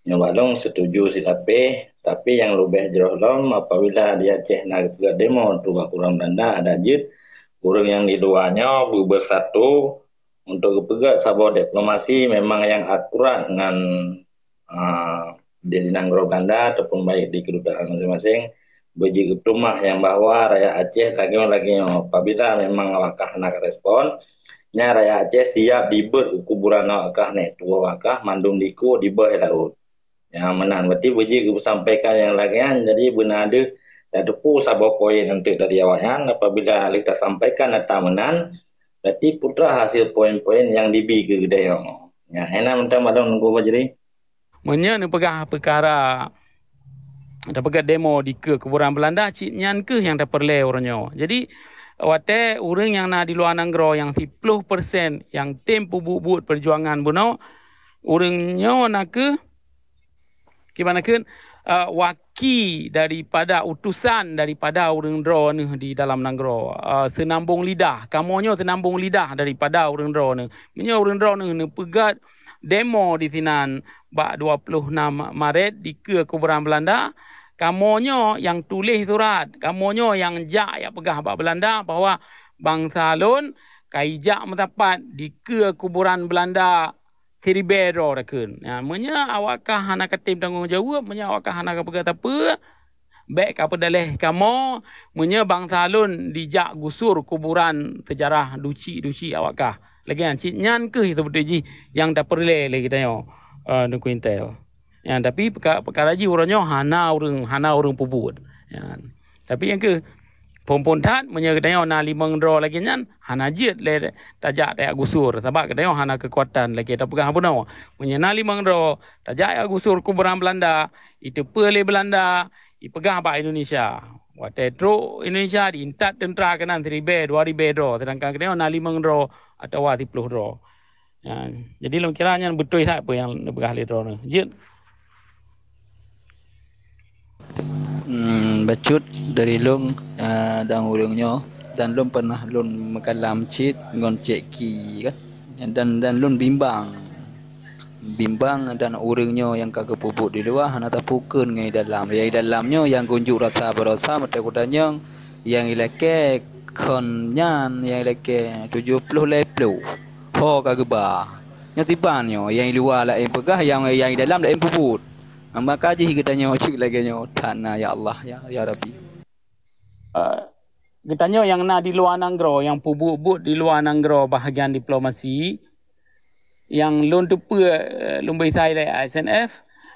nyoe bak lôn setuju silapeh, tapi nyang leubeh jroh lom apabila di Aceh na geupeugah demo tu bak kuburan Belanda, adak jeuet ureuëng nyang di luwa nyoe beubeusatu untuk geupeugah saboh diplomasi memang nyang akurat ngon, ah, di, di nanggroe Belanda ataupun baik di kedutaan masing-masing, beujeuet geupeulumah nyang bahwa rakyat Aceh lagée-lagée nyoe apabila memang awak kah hana ka respon, nyan rakyat Aceh siap dibeuet u kuburan awak kah, nèk tuwoe awak kah, mandum dikuk dibeuet laôt. Nyang meunan berarti beujeuet geupeusampaikan nyang lagée nyan, jadi beuna deuh tateupeue saboh poin untuk dari awak nyan, apabila lheueh tasampaikan data meunan, berarti putra hasil poin-poin nyang dibi keu geutanyoe. Nyan, hana mantong madong nunggu bajri. Meunyoe neupeugah peukara, tapeugah demo dikeue kuburan Belanda, cit nyan kheueh nyang tapeureulée uroe nyoe. Jadi, watée ureuëng nyang na di luwa nanggroe nyang siploh persen nyang tem peubuet-buet peujuangan bunoe, ureuëng nyoe na kheueh, kiban na kheueh, eh, waki daripada utusan daripada ureuëng droeneueh di dalam nanggroe. Eh, seunambong lidah. Kamoe nyoe seunambong lidah daripada ureuëng droeneueh. Meunyoe ureuëng droeneueh neupeugah demo di sinan bak dua puluh enam Maret dikeue kuburan Belanda, kamoe nyoe nyang tuléh surat, kamoe nyoe nyang jak jak peugah bak Belanda bahwa bansa lôn ka ijak meusapat dikeue kuburan Belanda siribée droe takheun. Ya, meunyoe awak kah hana katem tanggong jaweueb, meunyoe awak kah hana kapeugah sapeue, bék ka peudaleh kamoe, meunyoe bansa lôn dijak gusur kuburan seujarah duci-duci awak kah. Lagée nyan, cit nyan kheueh seubeutôi jih nyang tapeureulée lé geutanyoe, eh, Teungku Intel. Ya, tapi peuka-, peukara jih uroe nyoe hana ureuëng, hana ureuëng peubuet. Ya. Tapi nyang kheueh phon-phon that, meunyoe geutanyoe na limong droe lagée nyan, hana jeuet lé tajak tajak gusur, sabab geutanyoe hana keukuatan lagée tapeugah bunoe. Meunyoe na limong droe, tajak jak gusur kuburan Belanda, iteupeue lé Belanda, ipeugah bak Indonesia. Watée trok Indonesia, diintat teuntra keunan siribée, dua ribée droe, seudangkan geutanyoe na limong droe atawa siploh droe. Ya, jadi lôn kira nyan beutôi that peue nyang neupeugah lé droeneueh. Jeuet. Hmm, bacut dari lôn, ah, dan ureuëng nyoe, dan lôn pernah lôn meukalam cit ngon Cek Ki kan. Dan, dan lôn bimbang. Bimbang dan ureuëng nyoe nyang ka geupeubuet di luwa hana tapeukeun ngon nyang dalam. Nyang dalam nyoe nyang geunjuk rasa barosa meuteuku tanyong, nyang ilakée kon nyan, nyang ilakée tujoh ploh lhée ploh. Ho ka geuba. Nyoe tiban nyoe, nyang luwa laén peugah, nyang, nyang dalam laén peubuet. Maka jih geutanyoe cit lagée nyoe, that na, ya Allah, ya, ya Rabbi. Eh, geutanyoe nyang na di luwa nanggroe, nyang peubuet-buet di luwa nanggroe bahagian diplomasi, nyang lôn teupeue, eh, lôn beuisai lé I S N F,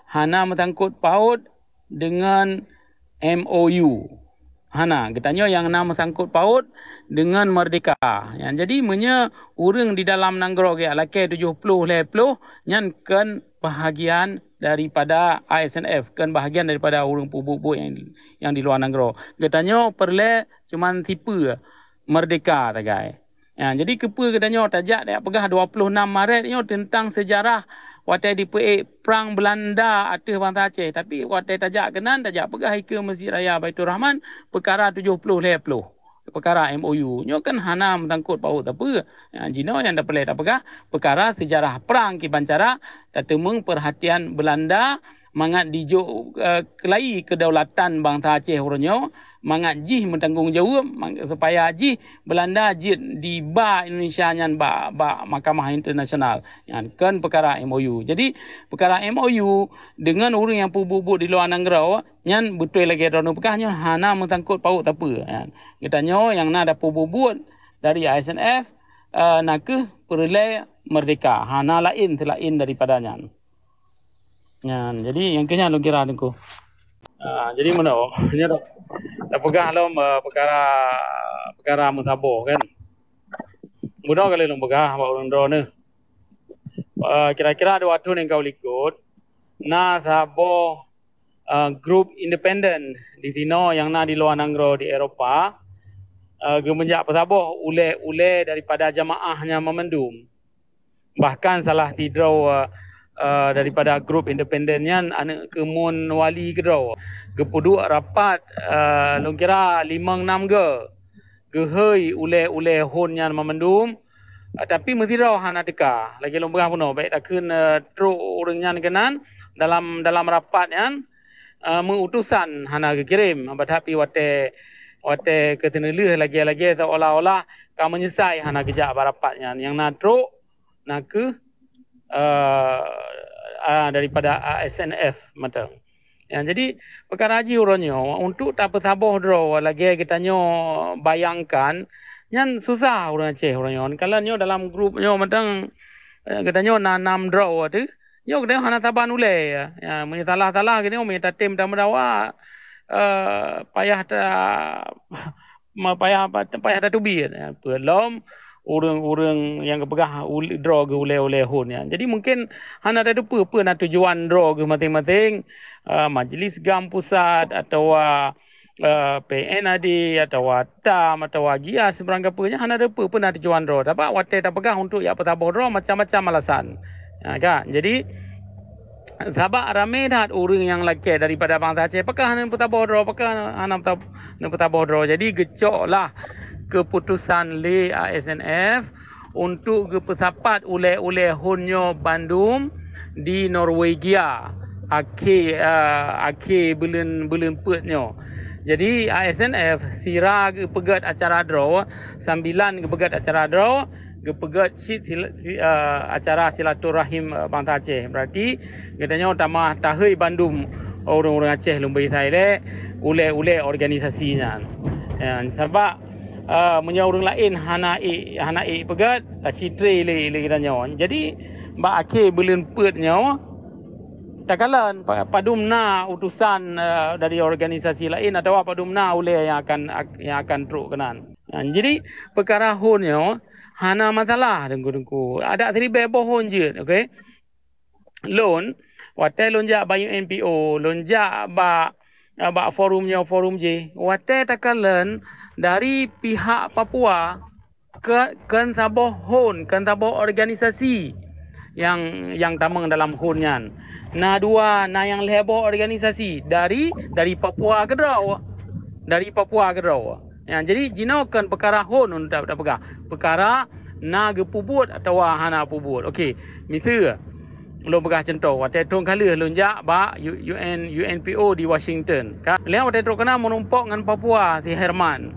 hana meusangkot paut deungon M O U. Hana, geutanyoe nyang na meusangkot paut deungon merdeka. Nyan jadi meunyoe ureuëng di dalam nanggroe geulakée tujoh ploh lhée ploh, nyan kon bahagian daripada I S N F, kon bahagian daripada ureuëng peubuet-buet nyang, nyang di luwa nanggroe. Geutanyoe peureulée cuman sipeue, meurdeka sagai. Ya, jadi keupeue geutanyoe tajak tajak peugah dua puluh enam Maret nyoe teuntang seujarah watée dipeuék prang Beulanda ateueh bansa Aceh. Tapi watée tajak keunan, tajak peugah ikeue Meuseujid Raya Baiturrahman, peukara tujoh ploh lhée ploh. Peukara M O U nyoe kan hana meusangkot paut sapeue. Ya, jinoe nyang tapeureulée tapeugah peukara seujarah prang kiban cara tateumeung peurhatian Beulanda mangat dijok, eh, keulai keudaulatan bansa Aceh uroe nyoe, mangat jih meutanggong jaweueb, mang-, supaya jih Beulanda jeuet diba Indonesia nyan bak, bak mahkamah internasional. Nyan kon peukara M O U. Jadi, peukara M O U deungon ureuëng nyang peubuet-buet di luwa nanggroe, nyan beutôi lagée droeneueh peugah nyoe hana meusangkot paut sapeue. Nyan. Geutanyoe nyang na tapeubuet-buet dari I S N F, eh, na kheueh peureulée meurdeka, hana laén seulaén daripada nyan. Nyan, jadi nyang keu nyan lôn kira Teungku. Ah, jadi meunoe, nyoe dah tapeugah lom, eh, peukara, peukara meusaboh kan. Meunoe kali lôn peugah bak ureuëng droeneueh. Eh, kira-kira dua thôn nyang ka likot, na saboh, eh, grup independen di sinoe nyang na di luwa nanggroe di Eropa, eh, geumeujak peusaboh ulée-ulée daripada jamaah nyan mandum. Bahkan salah sidroe, eh, eh, daripada grup independen nyan aneuëk keumuen wali keudroe. Geupeuduek rapat, eh, lôn kira limong nam go. Geuhôi ulée-ulée hon nyan mandum. Eh, tapi meusidroe hana teuka. Lagée lôn peugah bunoe, bék takheun, eh, trok ureuëng nyan keunan dalam, dalam rapat nyan, eh, meu-utosan hana geukirém. Tapi watée, watée keu teuneulheueh lagée-lagée seolah-olah ka meunyeusai hana geujak bak rapat nyan. Nyang na trok na kheueh, eh, ah, daripada A S N F mantong. Ya, jadi peukara jih uroe nyoe untuk tapeusaboh droe lagée geutanyoe bayangkan, nyan susah ureuëng Aceh uroe nyoe. Kalon nyoe dalam grup nyoe mantong, eh, geutanyoe na nam droe teuh. Nyoe geutanyoe hana saban ulée ya. Ya, meunyoe salah-salah geutanyoe meunyoe tatem tameudawa, eh, payah ta ma payah, payah tateubiet, ya, peue lom ureuëng-ureuëng nyang geupeugah ul-, droe geuh ulée-ulée hon nyan. Jadi mungken hana tateupeue peue na tujuan droe geuh maséng-maséng, eh, Majlis GAM Pusat atawa, eh, P N A D atawa TAM atawa GIAS barangkapeue nyan hana tateupeue peue na tujuan droe. Sabab watée tapeugah untuk jak peusaboh droe macam-macam alasan. Ya, kan? Jadi, sabab ramé that ureuëng nyang lakée daripada bansa Aceh, pakon hana peusaboh droe, pakon hana peusa-, hana peusaboh droe. Jadi geucok lah keuputosan lé A S N F untuk geupeusapat ulée-ulée hon nyoe bandum di Norwegia akhé, eh, akhé buleuen, buleuen peuet nyoe. Jadi A S N F sira geupeugét acara droe, sambilan geupeugét acara droe, geupeugét cit sil-, si-, eh, acara silaturahim, eh, bansa Aceh. Berarti geutanyoe tamah tahôi bandum ureuëng-ureuëng Aceh lumboi Thailand, ulée-ulée organisasi nyan. Ya, sabab, eh, meunyoe ureuëng laén hana ék, hana ék peugét, ka citré lé, lé geutanyoe. Jadi bak akhé buleuen peuet nyoe, takalon pa-, padum na utosan, eh, dari organisasi laén atawa padum na ulée nyang akan, nyang akan trok keunan. Ha, jadi peukara hon nyoe hana masalah teungku-teungku. Adak siribée boh hon jeuet, okey. Lôn, watée lôn jak bak U N P O, lôn jak bak, bak forum nyoe, forum jih, watée takalon dari pihak Papua, ke-, kon saboh hon, kon saboh organisasi nyang, nyang tamong dalam hon nyan. Na dua, na nyang lhée boh organisasi dari, dari Papua keudroe. Dari Papua keudroe. Ya, jadi jinoe kon peukara hon untuk tapeugah. Peukara na geupeubuet atawa hana peubuet. Okey, miseue lôn peugah cuntoh, watée thôn ka lheueh lôn jak bak U-, U N, U N P O di Washington. Ka, lheueh watée trok keunan meurumpok ngon Papua si Herman.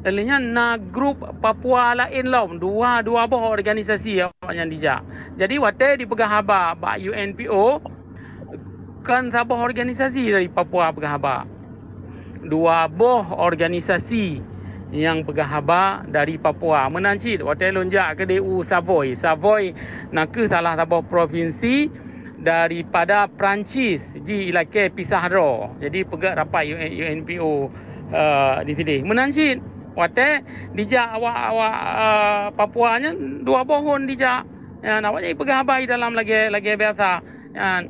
Lheueh nyan na grup Papua laén lom, dua, dua boh organisasi awaknyan dijak. Jadi watée dipeugah haba bak U N P O, kon saboh organisasi dari Papua peugah haba. Dua boh organisasi nyang peugah haba dari Papua. Meunan cit, watée lôn jak keudéh u Savoy. Savoy nakeuh salah saboh provinsi daripada Perancis, ji ilakée pisah droe. Jadi peugét rapat U N, U N P O, eh, di sidéh. Meunan cit, watée dijak awak-awak, eh, Papua nyan dua boh hon dijak. Nyan, awaknyan peugah haba dalam lagée, lagée biasa. Nyan,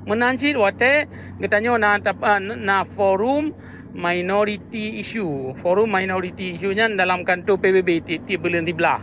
Meunan cit watèe geutanyoe na tap-, ah, na forum minority issue. Forum minority issue nyan dalam kantor P B B tiep-tiep buleuen siblaih.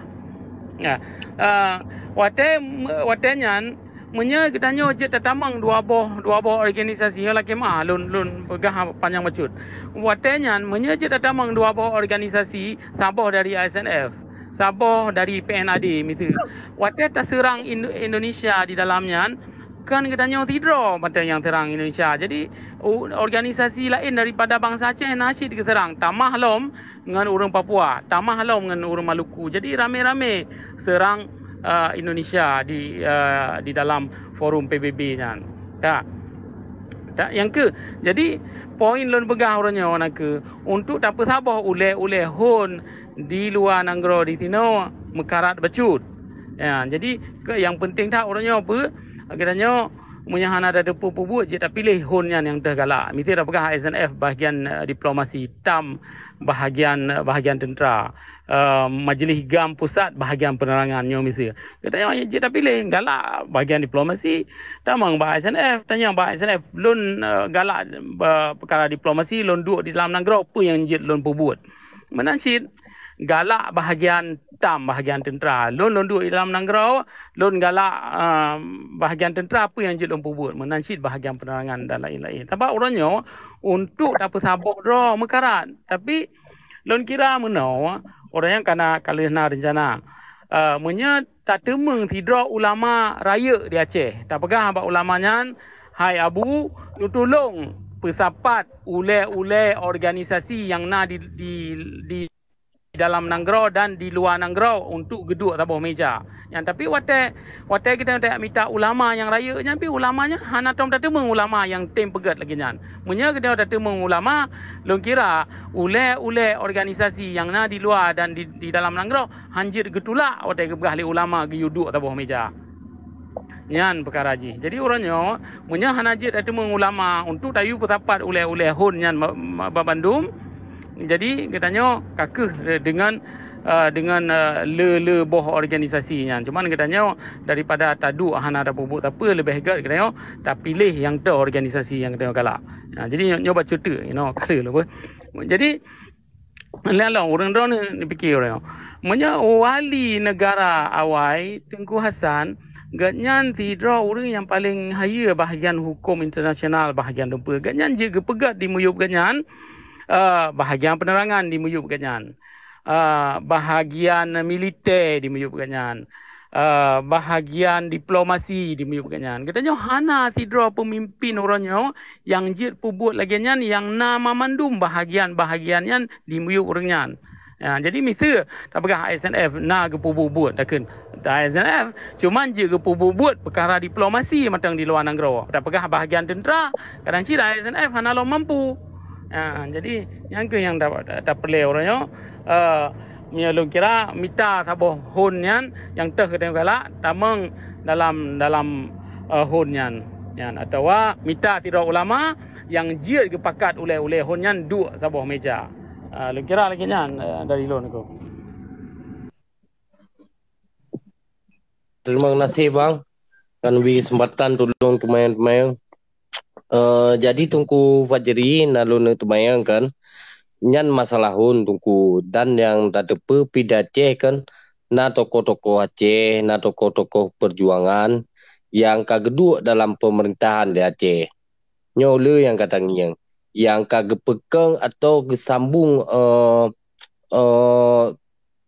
Nah, ah, watèe, watèe nyan, meunyoe geutanyoe jeuet tatamong dua boh, dua boh organisasi, nyoe lakèe meu'ah lôn, lôn peugah panyang bacut. Watèe nyan, meunyoe jeuet tatamong dua boh organisasi, saboh dari I S N F, saboh dari P N A D miseue. Watèe taseurang Indo-, Indonesia di dalam nyan, kan geutanyoe sidroe mantong nyang seurang Indonesia. Jadi, u-, organisasi laén daripada bansa Aceh na cit geuseurang, tamah lom ngon ureuëng Papua, tamah lom ngon ureuëng Maluku. Jadi, ramé-ramé seurang, eh, Indonesia di, eh, di dalam forum P B B nyan. Tak. Tak, nyang keu. Jadi, poin lôn peugah uroe nyoe na keu, untuk tapeusaboh ulèe-ulèe hon di luwa nanggroe di sinoe meukarat bacut. Ya, jadi, ke, nyang peunteng that uroe nyoe peue? Geutanyoe meunyoe hana tateupeue peubuet, jeuet tapiléh hon nyan nyang teuh galak. Miseue tapeugah S N F bahagian, eh, diplomasi, tam bahagian, bahagian teuntra, eh, Majlis GAM pusat bahagian penerangan nyoe miseue. Geutanyoe jeuet tapiléh, galak bahagian diplomasi, tamong bak S N F, tanyong bak S N F, lôn, eh, galak, eh, peukara diplomasi, lôn duek di dalam nanggroe, peue nyang jeuet lôn peubuet. Meunan cit, galak bahagian tam, bahagian teuntra. Lôn, lôn duek di dalam nanggroe, lôn galak, eh, bahagian teuntra, peue nyang jeuet lôn peubuet. Meunan cit bahagian penerangan dan laén-laén. Sabab uroe nyoe, untuk tapeusaboh droe meukarat. Tapi, lôn kira meunoe, uroe nyoe kana ka lheueh na reuncana. Eh, meunyoe tateumeung sidroe ulama rayeuk di Aceh, tapeugah bak ulama nyan, "Hai Abu, neutulông peusapat ulèe-ulèe organisasi nyang na di, di, di dalam nanggroe dan di luwa nanggroe untuk geuduek saboh meja." Nyan, tapi watèe, watèe geutanyoe mita ulama nyang rayeuk nyan, pih ulama nyan hana tom tateumeung ulama nyang tem peugét lagèe nyan. Meunyoe geutanyoe tateumeung ulama, lôn kira ulèe-ulèe organisasi nyang na di luwa dan di, di dalam nanggroe han jeuet geutulak watèe geupeugah lé ulama geuyue duek saboh meja. Nyan peukara jih. Jadi, uroe nyoe, meunyoe hana jeuet tateumeung ulama untuk tayue peusapat ulèe-ulèe hon nyan ba-, ba-, babandum, jadi geutanyoe ka kheueh deungon, eh, deungon, eh, le-le boh organisasi nyan. Cuman geutanyoe daripada taduek hana tapeubuet sapeue, leubeh gèt geutanyoe tapiléh nyang toe organisasi nyang geutanyoe galak. Ha, jadi nyoe, nyoe bacut teuk, you know, ka lheueh lôn peugah. Jadi, lé lôn ureuëng droeneuh neupike uroe nyoe. Meunyoe wali neugara awai Teungku Hasan, gobnyan sidroe ureuëng nyang paleng hayeue bahagian huköm internasional bahagian teumpeue. Gobnyan jeuet geupeugét di miyueb gobnyan, eh, bahagian penerangan di miyueb gobnyan, eh, bahagian militè di miyueb gobnyan, eh, bahagian diplomasi di miyueb gobnyan. Geutanyoe hana sidroe peumimpin uroe nyoe nyang jeuet peubuet lagèe nyan nyang na mamandum bahagian-bahagian nyan di miyueb ureuëng nyan. Ya, jadi miseue tapeugah S N F na geupeubuet-buet, takheun S N F cuman jeuet geupeubuet-buet peukara diplomasi mantong di luwa nanggroe. Tapeugah bahagian teuntra, kadang cit S N F hana lom mampu. Ya, jadi nyang kheueh nyang ta-, ta-, tapeureulèe uroe nyoe, eh, meunyoe lôn kira mita saboh hon nyan nyang teuh geutanyoe galak tamong dalam, dalam, eh, hon nyan. Nyan, atawa mita sidroe ulama nyang jeuet geupakat ulèe-ulèe hon nyan duek saboh meja. Ah, lôn kira lagèe nyan, eh, dari lôn niko. Terima kasih, Bang. Kan bri kesempatan tulông teumayang-teumayang. Eh, jadi Teungku Fajri, na lôn teumayang kan, nyan masalah hon Teungku, dan nyang tateupeue pih di Aceh kan, na tokoh-tokoh Aceh, na tokoh-tokoh perjuangan nyang ka geuduek dalam pemerintahan di Aceh. Nyoe le nyang ka tangieng, nyang ka geupeukong atau geusambong, eh, eh,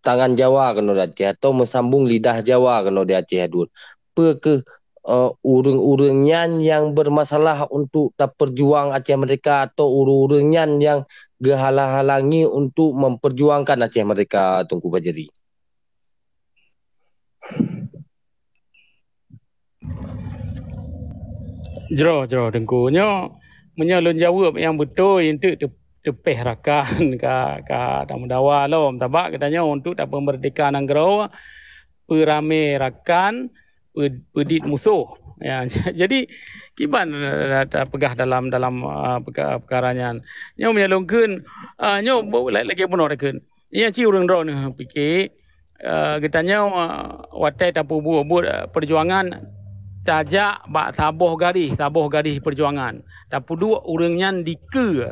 tangan Jawa keunoe di Aceh atau meusambong lidah Jawa keunoe di Aceh duek. Peu kheueh, eh, ureuëng-ureuëng nyan nyang bermasalah untuk taperjuang Aceh Merdeka atau ureuëng-ureuëng nyan nyang geuhalang-halangi untuk memperjuangkan Aceh Merdeka, Teungku Fajri? Jroh, jroh, Teungku. Nyoe, meunyoe lôn jaweueb nyang beutôi, enteuk teu-, teupéh rakan ka, ka tameudawa lom. Sabab geutanyoe untuk tapeumerdeka nanggroe, peuramé rakan, peu-, peudit musoh. Ya, jadi, kiban, eh, tapeugah dalam, dalam, ah, peuka-, peukara nyan. Nyoe meunyoe lôn kheun, ah, nyoe bo-, la-, lagèe bunoe takheun. Nyan cit ureuëng droeneuh pike, eh, geutanyoe, eh, watèe tapeubuet-buet, eh, perjuangan, tajak bak saboh garéh, saboh garéh peujuangan. Tapeuduek ureuëng nyan dikeue.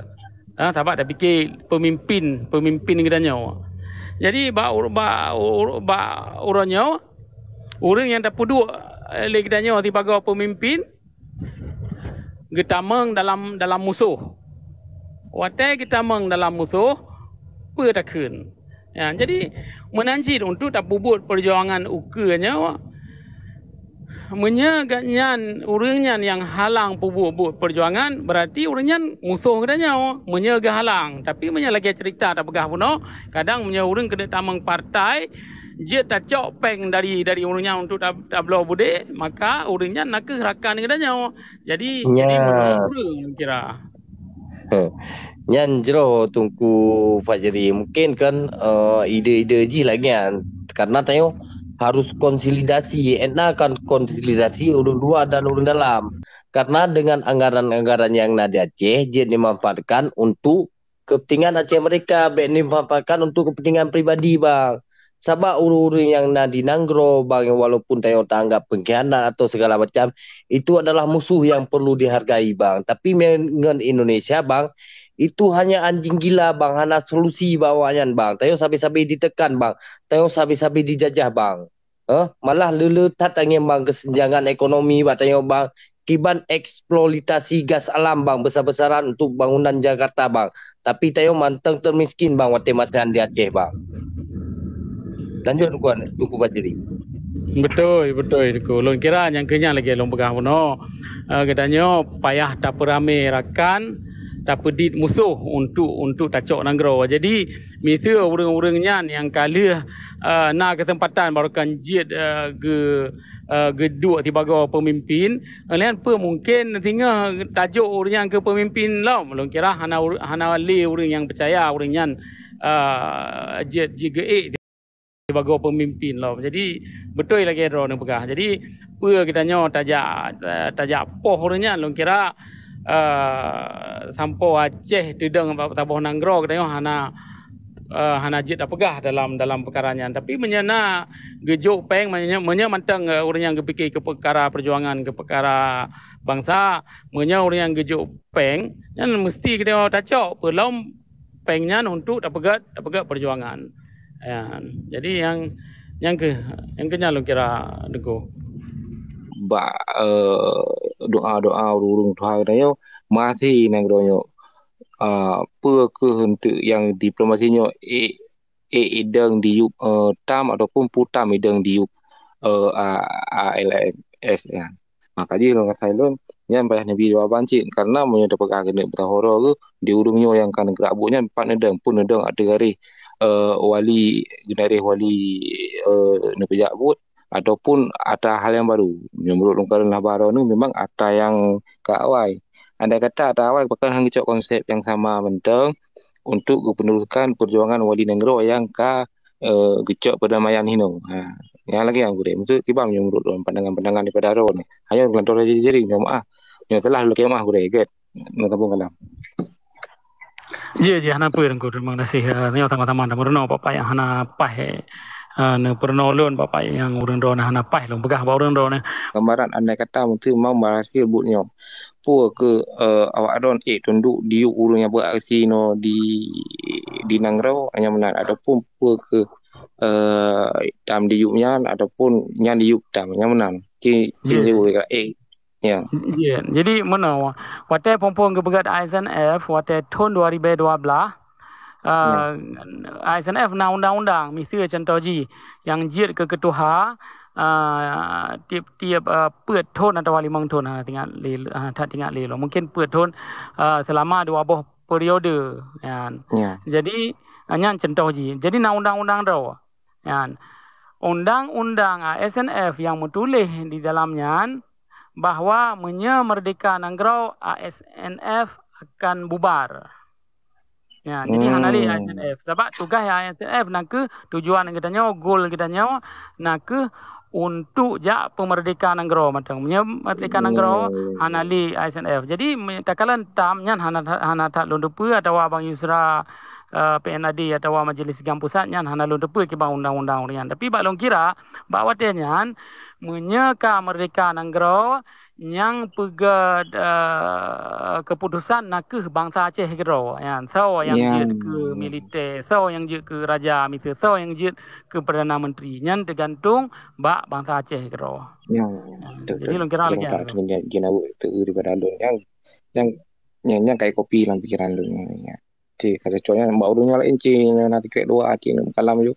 Ha, sabab tapike peumimpin, peumimpin geutanyoe. Jadi bak, bak, bak uroe nyoe, ureuëng nyang tapeuduek lé geutanyoe sibagoe peumimpin, geutamong dalam, dalam musoh. Watée geutamong dalam musoh, peue takheun? Ya, jadi meunan cit untuk tapeubuet peujuangan ukeue nyoe, meunyoe geuh nyan, ureuëng nyan nyang halang peubuet-buet peujuangan, berarti ureuëng nyan musoh geutanyoe. Meunyoe geuhalang, tapi meunyoe lagée cerita tapeugah bunoe, kadang meunyoe ureuëng keuneuk tamong partai, jeuet tacok péng dari, dari ureuëng nyan untuk tab-, tabloe beudé, maka ureuëng nyan nakeuh rakan geutanyoe. Jadi, jadi meunurot ureuëng kira. Nyan jroh Teungku Fajri. Mungkin kan, eh, ide-ide jih lagée nyan. Karena tanyoe harus konsolidasi. Ena kan konsolidasi ureuëng luwa dan ureuëng dalam. Karena dengan anggaran-anggaran yang na di Aceh, jeuet dimanfaatkan untuk kepentingan Aceh mereka, bék dimanfaatkan untuk kepentingan pribadi, bang. Sabab ureuëng-ureuëng nyang na di nanggroe, bang, walaupun tanyoe taanggap pengkhianat atau segala macam, itu adalah musuh yang perlu dihargai, bang. Tapi ngon Indonesia, bang, itu hanya anjing gila, bang. Hana solusi bak awaknyan, bang. Tanyoe sabe-sabe ditekan, bang. Tanyoe sabe-sabe dijajah, bang. Eh, malah le-le that angén, bang, kesenjangan ekonomi bak tanyoe, bang. Kiban eksploitasi gas alam, bang, besar-besaran untuk bangunan Jakarta, bang. Tapi tanyoe mantong termiskin, bang, watée masa nyan di Aceh, bang. Lanjut, Tuan, Tuku Fajri. Betul, betul, Tuku. Lôn kira nyang keu nyan lagée lôn peugah bunoe. Uh, geutanyoe payah tapeuramé rakan, tapeudiet musoh untuk, untuk tacok nanggroe. Jadi, miseue ureuëng-ureuëng nyan nyang ka lheueh, uh, na keuseumpatan barokan jeuet, uh, geu, uh, geuduek sibagoe peumimpin, nyan peue mungken singoh tajok ureuëng nyan keu peumimpin lom. Lôn kira hana, hana lé ureuëng nyang peucaya ureuëng nyan, uh, jeuet jigeuék sibagoe peumimpin lom. Jadi, beutôi lagée droeneuh peugah. Jadi, peue geutanyoe tajak, tajak poh ureuëng nyan, lôn kira, eh, sampoe Aceh teudong bak saboh nanggroe geutanyoe hana, eh, hana jeuet tapeugah dalam, dalam peukara nyan. Tapi meunyoe na geujok péng, meunyoe, meunyoe mantong, eh, ureuëng nyang geupike keu peukara peujuangan, keu peukara bansa, meunyoe ureuëng nyang geujok péng, nyan meusti geutanyoe tacok peulom péng nyan untuk tapeugét, tapeugét peujuangan. Ya, jadi nyang, nyang keu, nyang keu nyan lôn kira, Teungku. Bak, eh, doa-doa ureuëng-ureuëng tuha geutanyoe, maté nanggroe nyoe. Ah, peue keuh eunteuk nyang diplomasi nyoe, eh, eh, idong diyueb, eh, tam ataupun peue tam idong diyueb, eh, A-, A L S nyan. Maka jih lôn rasa lôn, nyan payah neubi jawaban cit. Karena meunyoe tapeugah keuneuk meutuha uroe geuh, di ureuëng nyoe nyang ka neugerak buet nyan pat neudong, peue neudong ateueh garéh, eh, wali, garéh wali, eh, neupeujak buet, ataupun ata hal nyang baru. Meunurot lôn kalon haba droeneuh memang ata nyang ka awai. Andai kata ata awai, pakon han geucok konsep nyang sama mantong untuk geupeneruskan peujuangan wali nanggroe nyang ka, eh, geucok peudamaian hinoe. Ha, nyang lagée nyan gurée. Meuseu kiban meunurot lôn pandangan-pandangan daripada droeneuh. Hanya geulantoe lagée jari, nyoe maah. Nyoe salah lôn maah gurée, gét. Neusambong kalam. Jih, jih, hana peue, Teungku. Terima kasih. Eh, nyoe sama-sama dah meurunoe, Bapak, nyang hana paih, eh, neupeurunoe lôn, Bapak, nyang ureuëng droeneuh hana paih lôn peugah bak ureuëng droeneuh. Gambaran andai kata meuteumé mau berhasil buet nyoe. Peue keuh, eh, awak droen ék tunduk diyueb ureuëng nyang beuaksi nyoe di, di nanggroe nyang meunan, ataupun peue keuh, eh, tam diyueb nyan, ataupun nyan diyueb tam nyang meunan. Ki, ki Jih. Diyueb, eh, Ya. Ya, jadi meunoe, watée phon-phon geupeugét I S N F, watée thon dua ribu dua belas, uh, I S N F na undang-undang, miseue contoh jih, nyang jeuet keu keutuha, uh, tieb-tieb, uh, peuet thon atawa limong thon, hana teuingat lé, hana that teuingat lé lôn. Mungkin peuet thon, uh, seulama dua boh periode. Ya. Ya. Jadi, uh, nyan contoh jih. Jadi na undang-undang droe. Nyan. Undang-undang A S N F nyang meutuléh di dalam nyan bahwa meunyoe meurdehka nanggroe, A S N F akan bubar. Ya, jadi hana lé A S N F. Sabab tugaih A S N F nakeuh tujuan geutanyoe, gol geutanyoe nakeuh untuk jak peumeurdehka nanggroe mantong. Meunyoe meurdehka nanggroe, hana lé A S N F. Jadi, me-, takalon tam nyan hana, hana that lôn teupeue atawa Abang Yusra eh, P N A D atawa Majelis Gam Pusat nyan hana lôn teupeue kiban undang-undang ureuëng nyan. Tapi bak lôn kira, bak watée nyan, meunyoe ka meurdeka nanggroe, nyang peugét, eh, keuputusan nakeuh bansa Aceh keudroe. Nyan, soe nyang jeuet keu militer, soe nyang jeuet keu raja miseue, soe nyang jeuet keu perdana menteri. Nyan teugantung bak bansa Aceh keudroe. Ya, ya, ya. Betul, jadi betul. Lôn kira lagée nyan. Jinoe teu daripada lôn nyang nyang nyang nyang kai kopi lam pikiran lôn nyan. Ti ka cocok nyan bak ureuëng nyang laén ci na tikrek dua ci na kalam ju.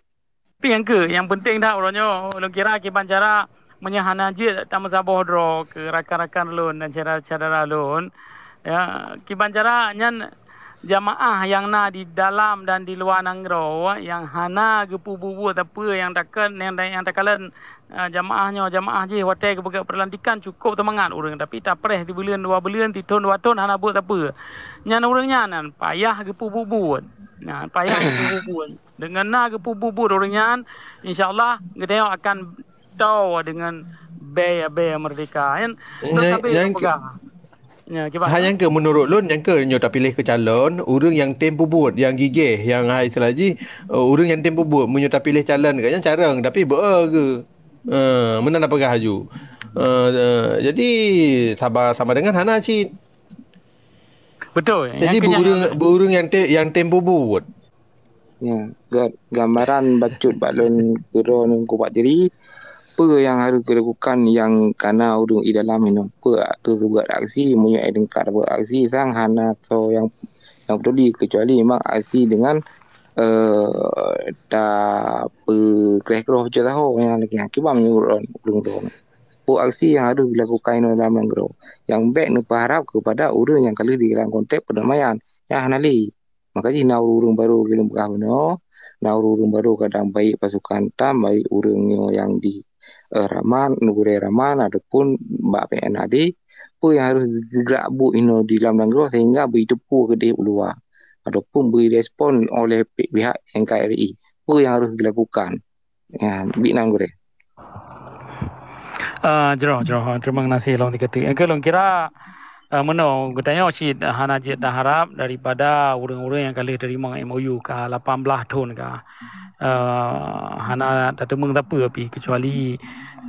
Tapi nyang keu, nyang penting dah uroe nyoe lôn kira kiban cara meunyoe hana jeuet tameusaboh droe keu rakan-rakan lôn dan syedara-syedara lôn. Ya, kiban cara nyan jamaah nyang na di dalam dan di luwa nanggroe nyang hana geupeubuet-buet sapeue nyang takon nyang, nyang takalon, eh, jamaah nyoe jamaah jih watée geupeugah perlantikan cukup teumangat ureuëng tapi tapreh sibuleuen dua buleuen sithon dua thon hana buet sapeue. Nyan ureuëng nyan nan payah geupeubuet-buet. Nah, payah geupeubuet-buet. Dengan na geupeubuet-buet ureuëng nyan, insya Allah geutanyoe akan toe dengan bée-bée merdeka. Kan? Nyang, nyang peugah. Ya, kiban. Ha, nyang keu menurut lôn, nyang keu nyoe tapiléh keu calon, ureuëng nyang tem peubuet, nyang gigeh, nyang hai istilah jih, eh, ureuëng nyang tem peubuet, meunyoe tapiléh calon kat nyang carong, tapi beu ke. Eh, meunan peugah aju. Eh, eh, jadi sama sama dengan hana cit. Betul. Jadi beu ureuëng beu ureuëng nyang tem nyang tem peubuet. Ya, ga- gambaran bacut bak lôn keudroe ngon kubak diri, peue nyang harôh geulakukan nyang kana ureuëng i dalam inoe? Peue keu geubuat aksi, meunyoe ai deungka buat aksi sang hana soe nyang nyang peduli keucuali memang aksi dengan, eh, tapeukreh-kroh peucaya saho nyang lagée nyan. Kiban meunyoe ureuëng droe. Peue aksi nyang harôh geulakukan inoe lam nanggroe nyang bék neupeuharab keupada ureuëng nyang ka lheueh di dalam konteks perdamaian nyang hana lé. Maka jih na ureuëng barô lôn peugah bunoe, na ureuëng barô kadang baik pasukan tam, baik ureuëng nyoe nyang di, eh, Raman, neugurée Raman ataupun bak P N A D, peue nyang harôh geugrak buet inoe di lam nanggroe sehingga beu jiteupeue keudeh u luwa ataupun beu jirespon oleh pi- pihak N K R I. Peue nyang harôh geulakukan? Ya, bit nan gurée. Ah, jroh, jroh. Terima kasih lôn diketik. Engke lôn kira, ah, meunoe geutanyoe cit hana jeuet taharab daripada ureuëng-ureuëng nyang ka lheueh teurimong M O U ka lapan belas thon ka. Ah, hana tateumeung sapeue pih kecuali,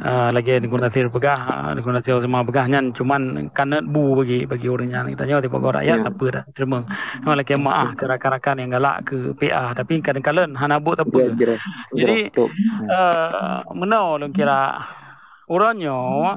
ah, lagée Teungku Nasir peugah, ah, Teungku Nasir Osman peugah nyan cuman kanot bu bagi bagi ureuëng nyan. Geutanyoe tiep goe rakyat sapeue dah. Terima. Nyoe lakée meuáh keu rakan-rakan nyang galak keu P A, tapi kadang-kadang hana buet sapeue. Jadi, eh, meunoe lôn kira uroe nyoe,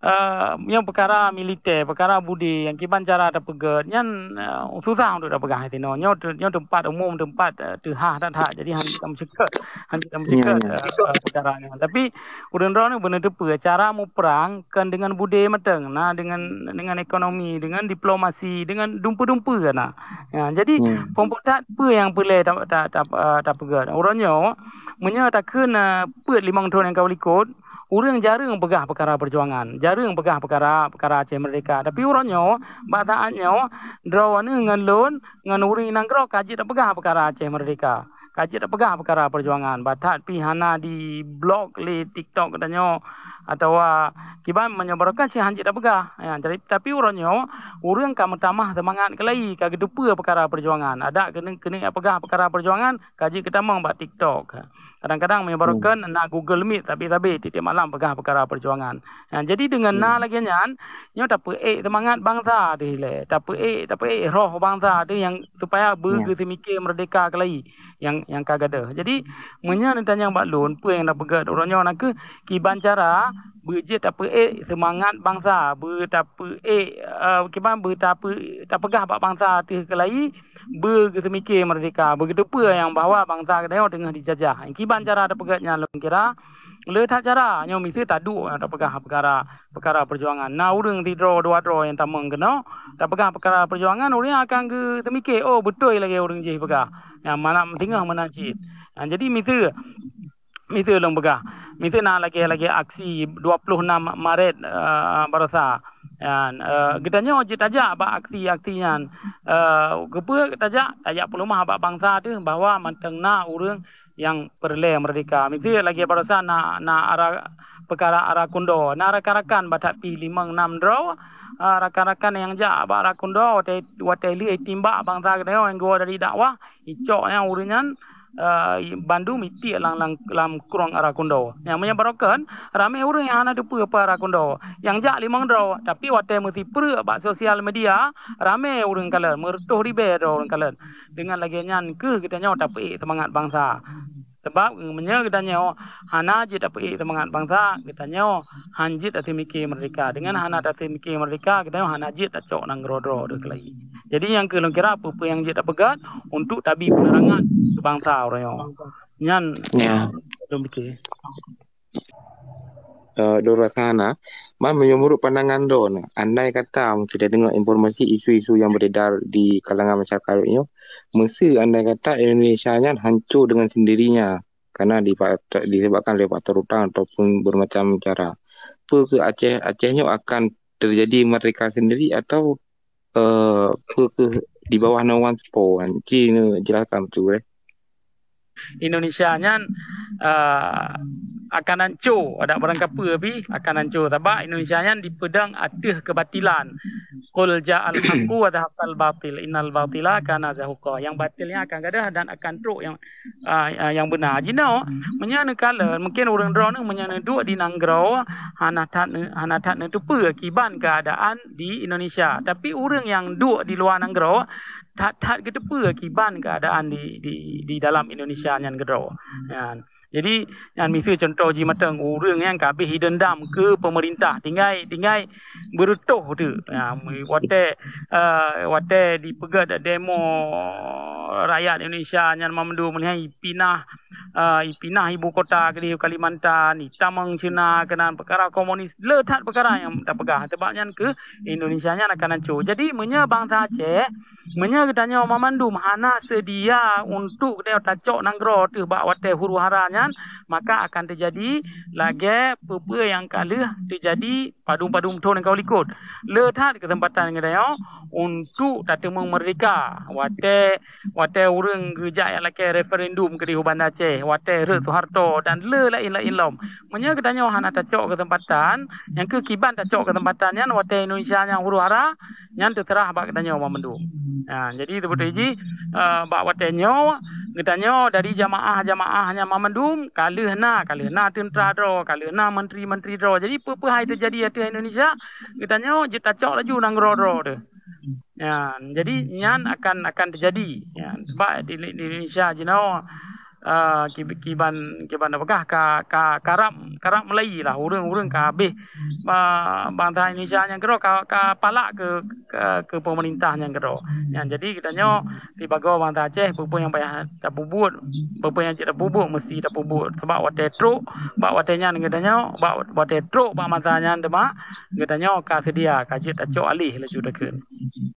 eh, nyang peukara militer, peukara budé nyang kiban cara tapeugét nyan, eh, susah untuk tapeugah sinoe. Nyoe te- nyoe teumpat umum, teumpat, eh, teuhah that-that. Jadi hana tameuceukeut, hana tameuceukeut, eh, peukara nyan. Tapi ureuëng droe ni beuneuteupeu cara muprang kon dengan budé mateng, na dengan dengan ekonomi, dengan diplomasi, dengan dumpeue-dumpeue na. Ya, jadi phon putat peue nyang peulée ta- ta- ta- eh, tapeugét. Uroe nyoe meunyoe takheun, eh, peuet limong thon nyang ka likot, ureuëng jareueng peugah peukara peujuangan, jareueng peugah peukara peukara Aceh Merdeka. Tapi uroe nyoe bak saát nyoe droeneuh ngon lôn ngon ureuëng nanggroe ka jeuet tapeugah peukara Aceh Merdeka. Ka jeuet tapeugah peukara peujuangan. Bak that pih hana di blok lé TikTok geutanyoe atawa kiban meunyoe barokah cit han jeuet tapeugah. Ya, jadi, tapi uroe nyoe ureuëng ka meutamah seumangat keulayi ka geuteupeue peukara peujuangan. Adak keuneuk keuneuk peugah peukara peujuangan ka jeuet geutamong bak TikTok. Kadang-kadang meunyoe barokah na Google Meet sabe-sabe tiep-tiep malam peugah peukara peujuangan. Ya, jadi dengan na lagée nyan nyoe tapeuék seumangat bansa teuh ilée, tapeuék tapeuék roh bansa teuh nyang supaya beu geuseumiké merdeka keulayi nyang nyang ka gadôh. Jadi meunyoe neutanyong bak lôn peue nyang tapeugét uroe nyoe nakeuh kiban cara beu jeuet tapeuék seumangat bansa, beu tapeuék, eh, kiban beu tapeu- tapeugah bak bansa teuh keulayi beu geuseumiké merdeka, beu geuteupeue nyang bahwa bansa geutanyoe teungoh dijajah. Kiban cara tapeugét nyan lôn kira le that cara nyoe miseue taduek nyang tapeugah peukara peukara peujuangan. Na ureuëng sidroe dua droe nyang tamong keunoe tapeugah peukara peujuangan, ureuëng akan geuteumiké, oh beutôi lagée ureuëng jih peugah. Nyang malam singoh meunan cit. Ha, jadi miseue miseue lôn peugah. Miseue na lagée-lagée aksi dua puluh enam Maret, eh, barosa. Dan, eh, geutanyoe jeuet tajak bak aksi-aksi nyan. Eh, keupeue tajak? Tajak peuleumah bak bansa teuh bahwa mantong na ureuëng nyang peureulée merdeka. Miseue lagée barosa na na ara peukara ara kundo. Na rakan-rakan bak that pih limong nam droe ah, rakan-rakan nyang jak bak Arakundo watèe, watèe lheueh timbak bansa geutanyoe nyang geuwoe dari dakwah, icok nyang ureueng nyan, ah, bandum itiek lam, lam, lam krueng Arakundo. Nyang meunyoe baroekon, ramé ureueng nyang hana teupeue peue Arakundo. Nyang jak limong droe, tapi watèe meusipreuk bak sosial media, ramé ureueng kalon, meureutôh ribèe droe ureueng kalon. Deungon lagèe nyan kheueh geutanyoe tapeuék seumangat bansa. Sabab meunyoe geutanyoe hana jeuet tapeuék seumangat bansa, geutanyoe han jeuet tateumike meurdehka. Deungon hana tateumike meurdehka, geutanyoe hana jeuet tacok nanggroe droe deuh keulayi. Jadi nyang kheueh lôn kira peue-peue nyang jeuet tapeugah untuk tabi peunerangan keu bansa uroe nyoe. Nyan Ya. lôn pike. Eh, Dora Sahana, man meunyoe meunurot pandangan droeneuh, andai kata meunyoe deungoe informasi isu-isu nyang beredar di kalangan masyarakat nyoe, meuseu andai kata Indonesia nyan hanco deungon sendirinya karena dipa-, disebabkan oleh faktor utang ataupun bermacam cara. Peue keuh Aceh, Aceh nyoe akan terjadi merdeka sendiri atau, eh, peue keuh di bawah naungan soe po kan? Ci neujelaskan beutôi, eh. Indonesia nyan, eh, akan hanco, adak barang kapeue pih akan hanco. Sabab Indonesia nyan dipeudong ateueh keubatilan. Qul ja'al haqqu wa zahaqal batil, innal batila kana zahuqa. Nyang batil nyan akan gadôh dan akan trok nyang, ah, ah, nyang beuna. Jinoe, meunyoe neukalon, mungkin ureueng droeneuh meunyoe neuduek di nanggroe, hana that neu-, hana that neuteupeue kiban keuadaan di Indonesia. Tapi ureueng nyang duek di luwa nanggroe, that-that geuteupeue kiban keuadaan di, di, di dalam Indonesia nyan keudroe. Nyan. Jadi, nyan miseue cuntoh jih mantong ureueng nyang ka habéh ideundam keu peumeurintah, tinggai, tinggai beureutôh teuk. Ya, watèe, eh, watèe dipeugét demo rakyat Indonesia nyan mandum meulihan ipinah, eh, ipinah ibu kota keudéh Kalimantan, itamong Cina keunan peukara komunis, le that peukara nyang tapeugah. Sabab nyan kheueh Indonesia nyan akan hanco. Jadi, meunyoe bansa Aceh, meunyoe geutanyoe mamandum hana seudia untuk geutanyoe tacok nanggroe teuh bak watèe huru-hara nyan, maka akan teujadi lagèe peue-peue nyang ka lheueh teujadi padum-padum thôn nyang ka u likôt. Le that keuseumpatan geutanyoe untuk tateumeung meurdehka. Watèe, watèe ureueng geujak nyang lakèe referendum keudéh u Banda Aceh, watèe rhot Soeharto dan le laén-laén lom. Meunyoe geutanyoe hana tacok keuseumpatan, nyang kheueh kiban tacok keuseumpatan nyan watèe Indonesia nyan huru-hara, nyan teuseurah bak geutanyoe mamandum. Ha, jadi, seubeutôi jih, eh, bak watèe nyoe, geutanyoe dari jamaah-jamaah nyan mamandum, ka lheueh na, ka lheueh na teuntra droe, ka lheueh na menteri-menteri droe. Jadi, peue-peue hai teujadi ateueh Indonesia, geutanyoe jeuet tacok laju nanggroe droe teuh. Ya, jadi nyan akan, akan teujadi. Ya, sabab di, di Indonesia jinoe, ah, ki-, kiban, kiban peugah ka, ka, karab, karab mulai lah ureueng-ureueng ka habéh, ah, bansa Indonesia nyang keudroe ka, ka palak keu, keu, keu peumeurintah nyang keudroe. Nyan jadi geutanyoe sibagoe bansa Aceh, peue-peue nyang payah tapeubuet, peue-peue nyang jeuet tapeubuet, meusti tapeubuet. Sabab watèe trok, bak watèe nyan geutanyoe, bak watèe trok bak masa nyan teuma, geutanyoe ka seudia, ka jeuet tacok aléh laju takheun.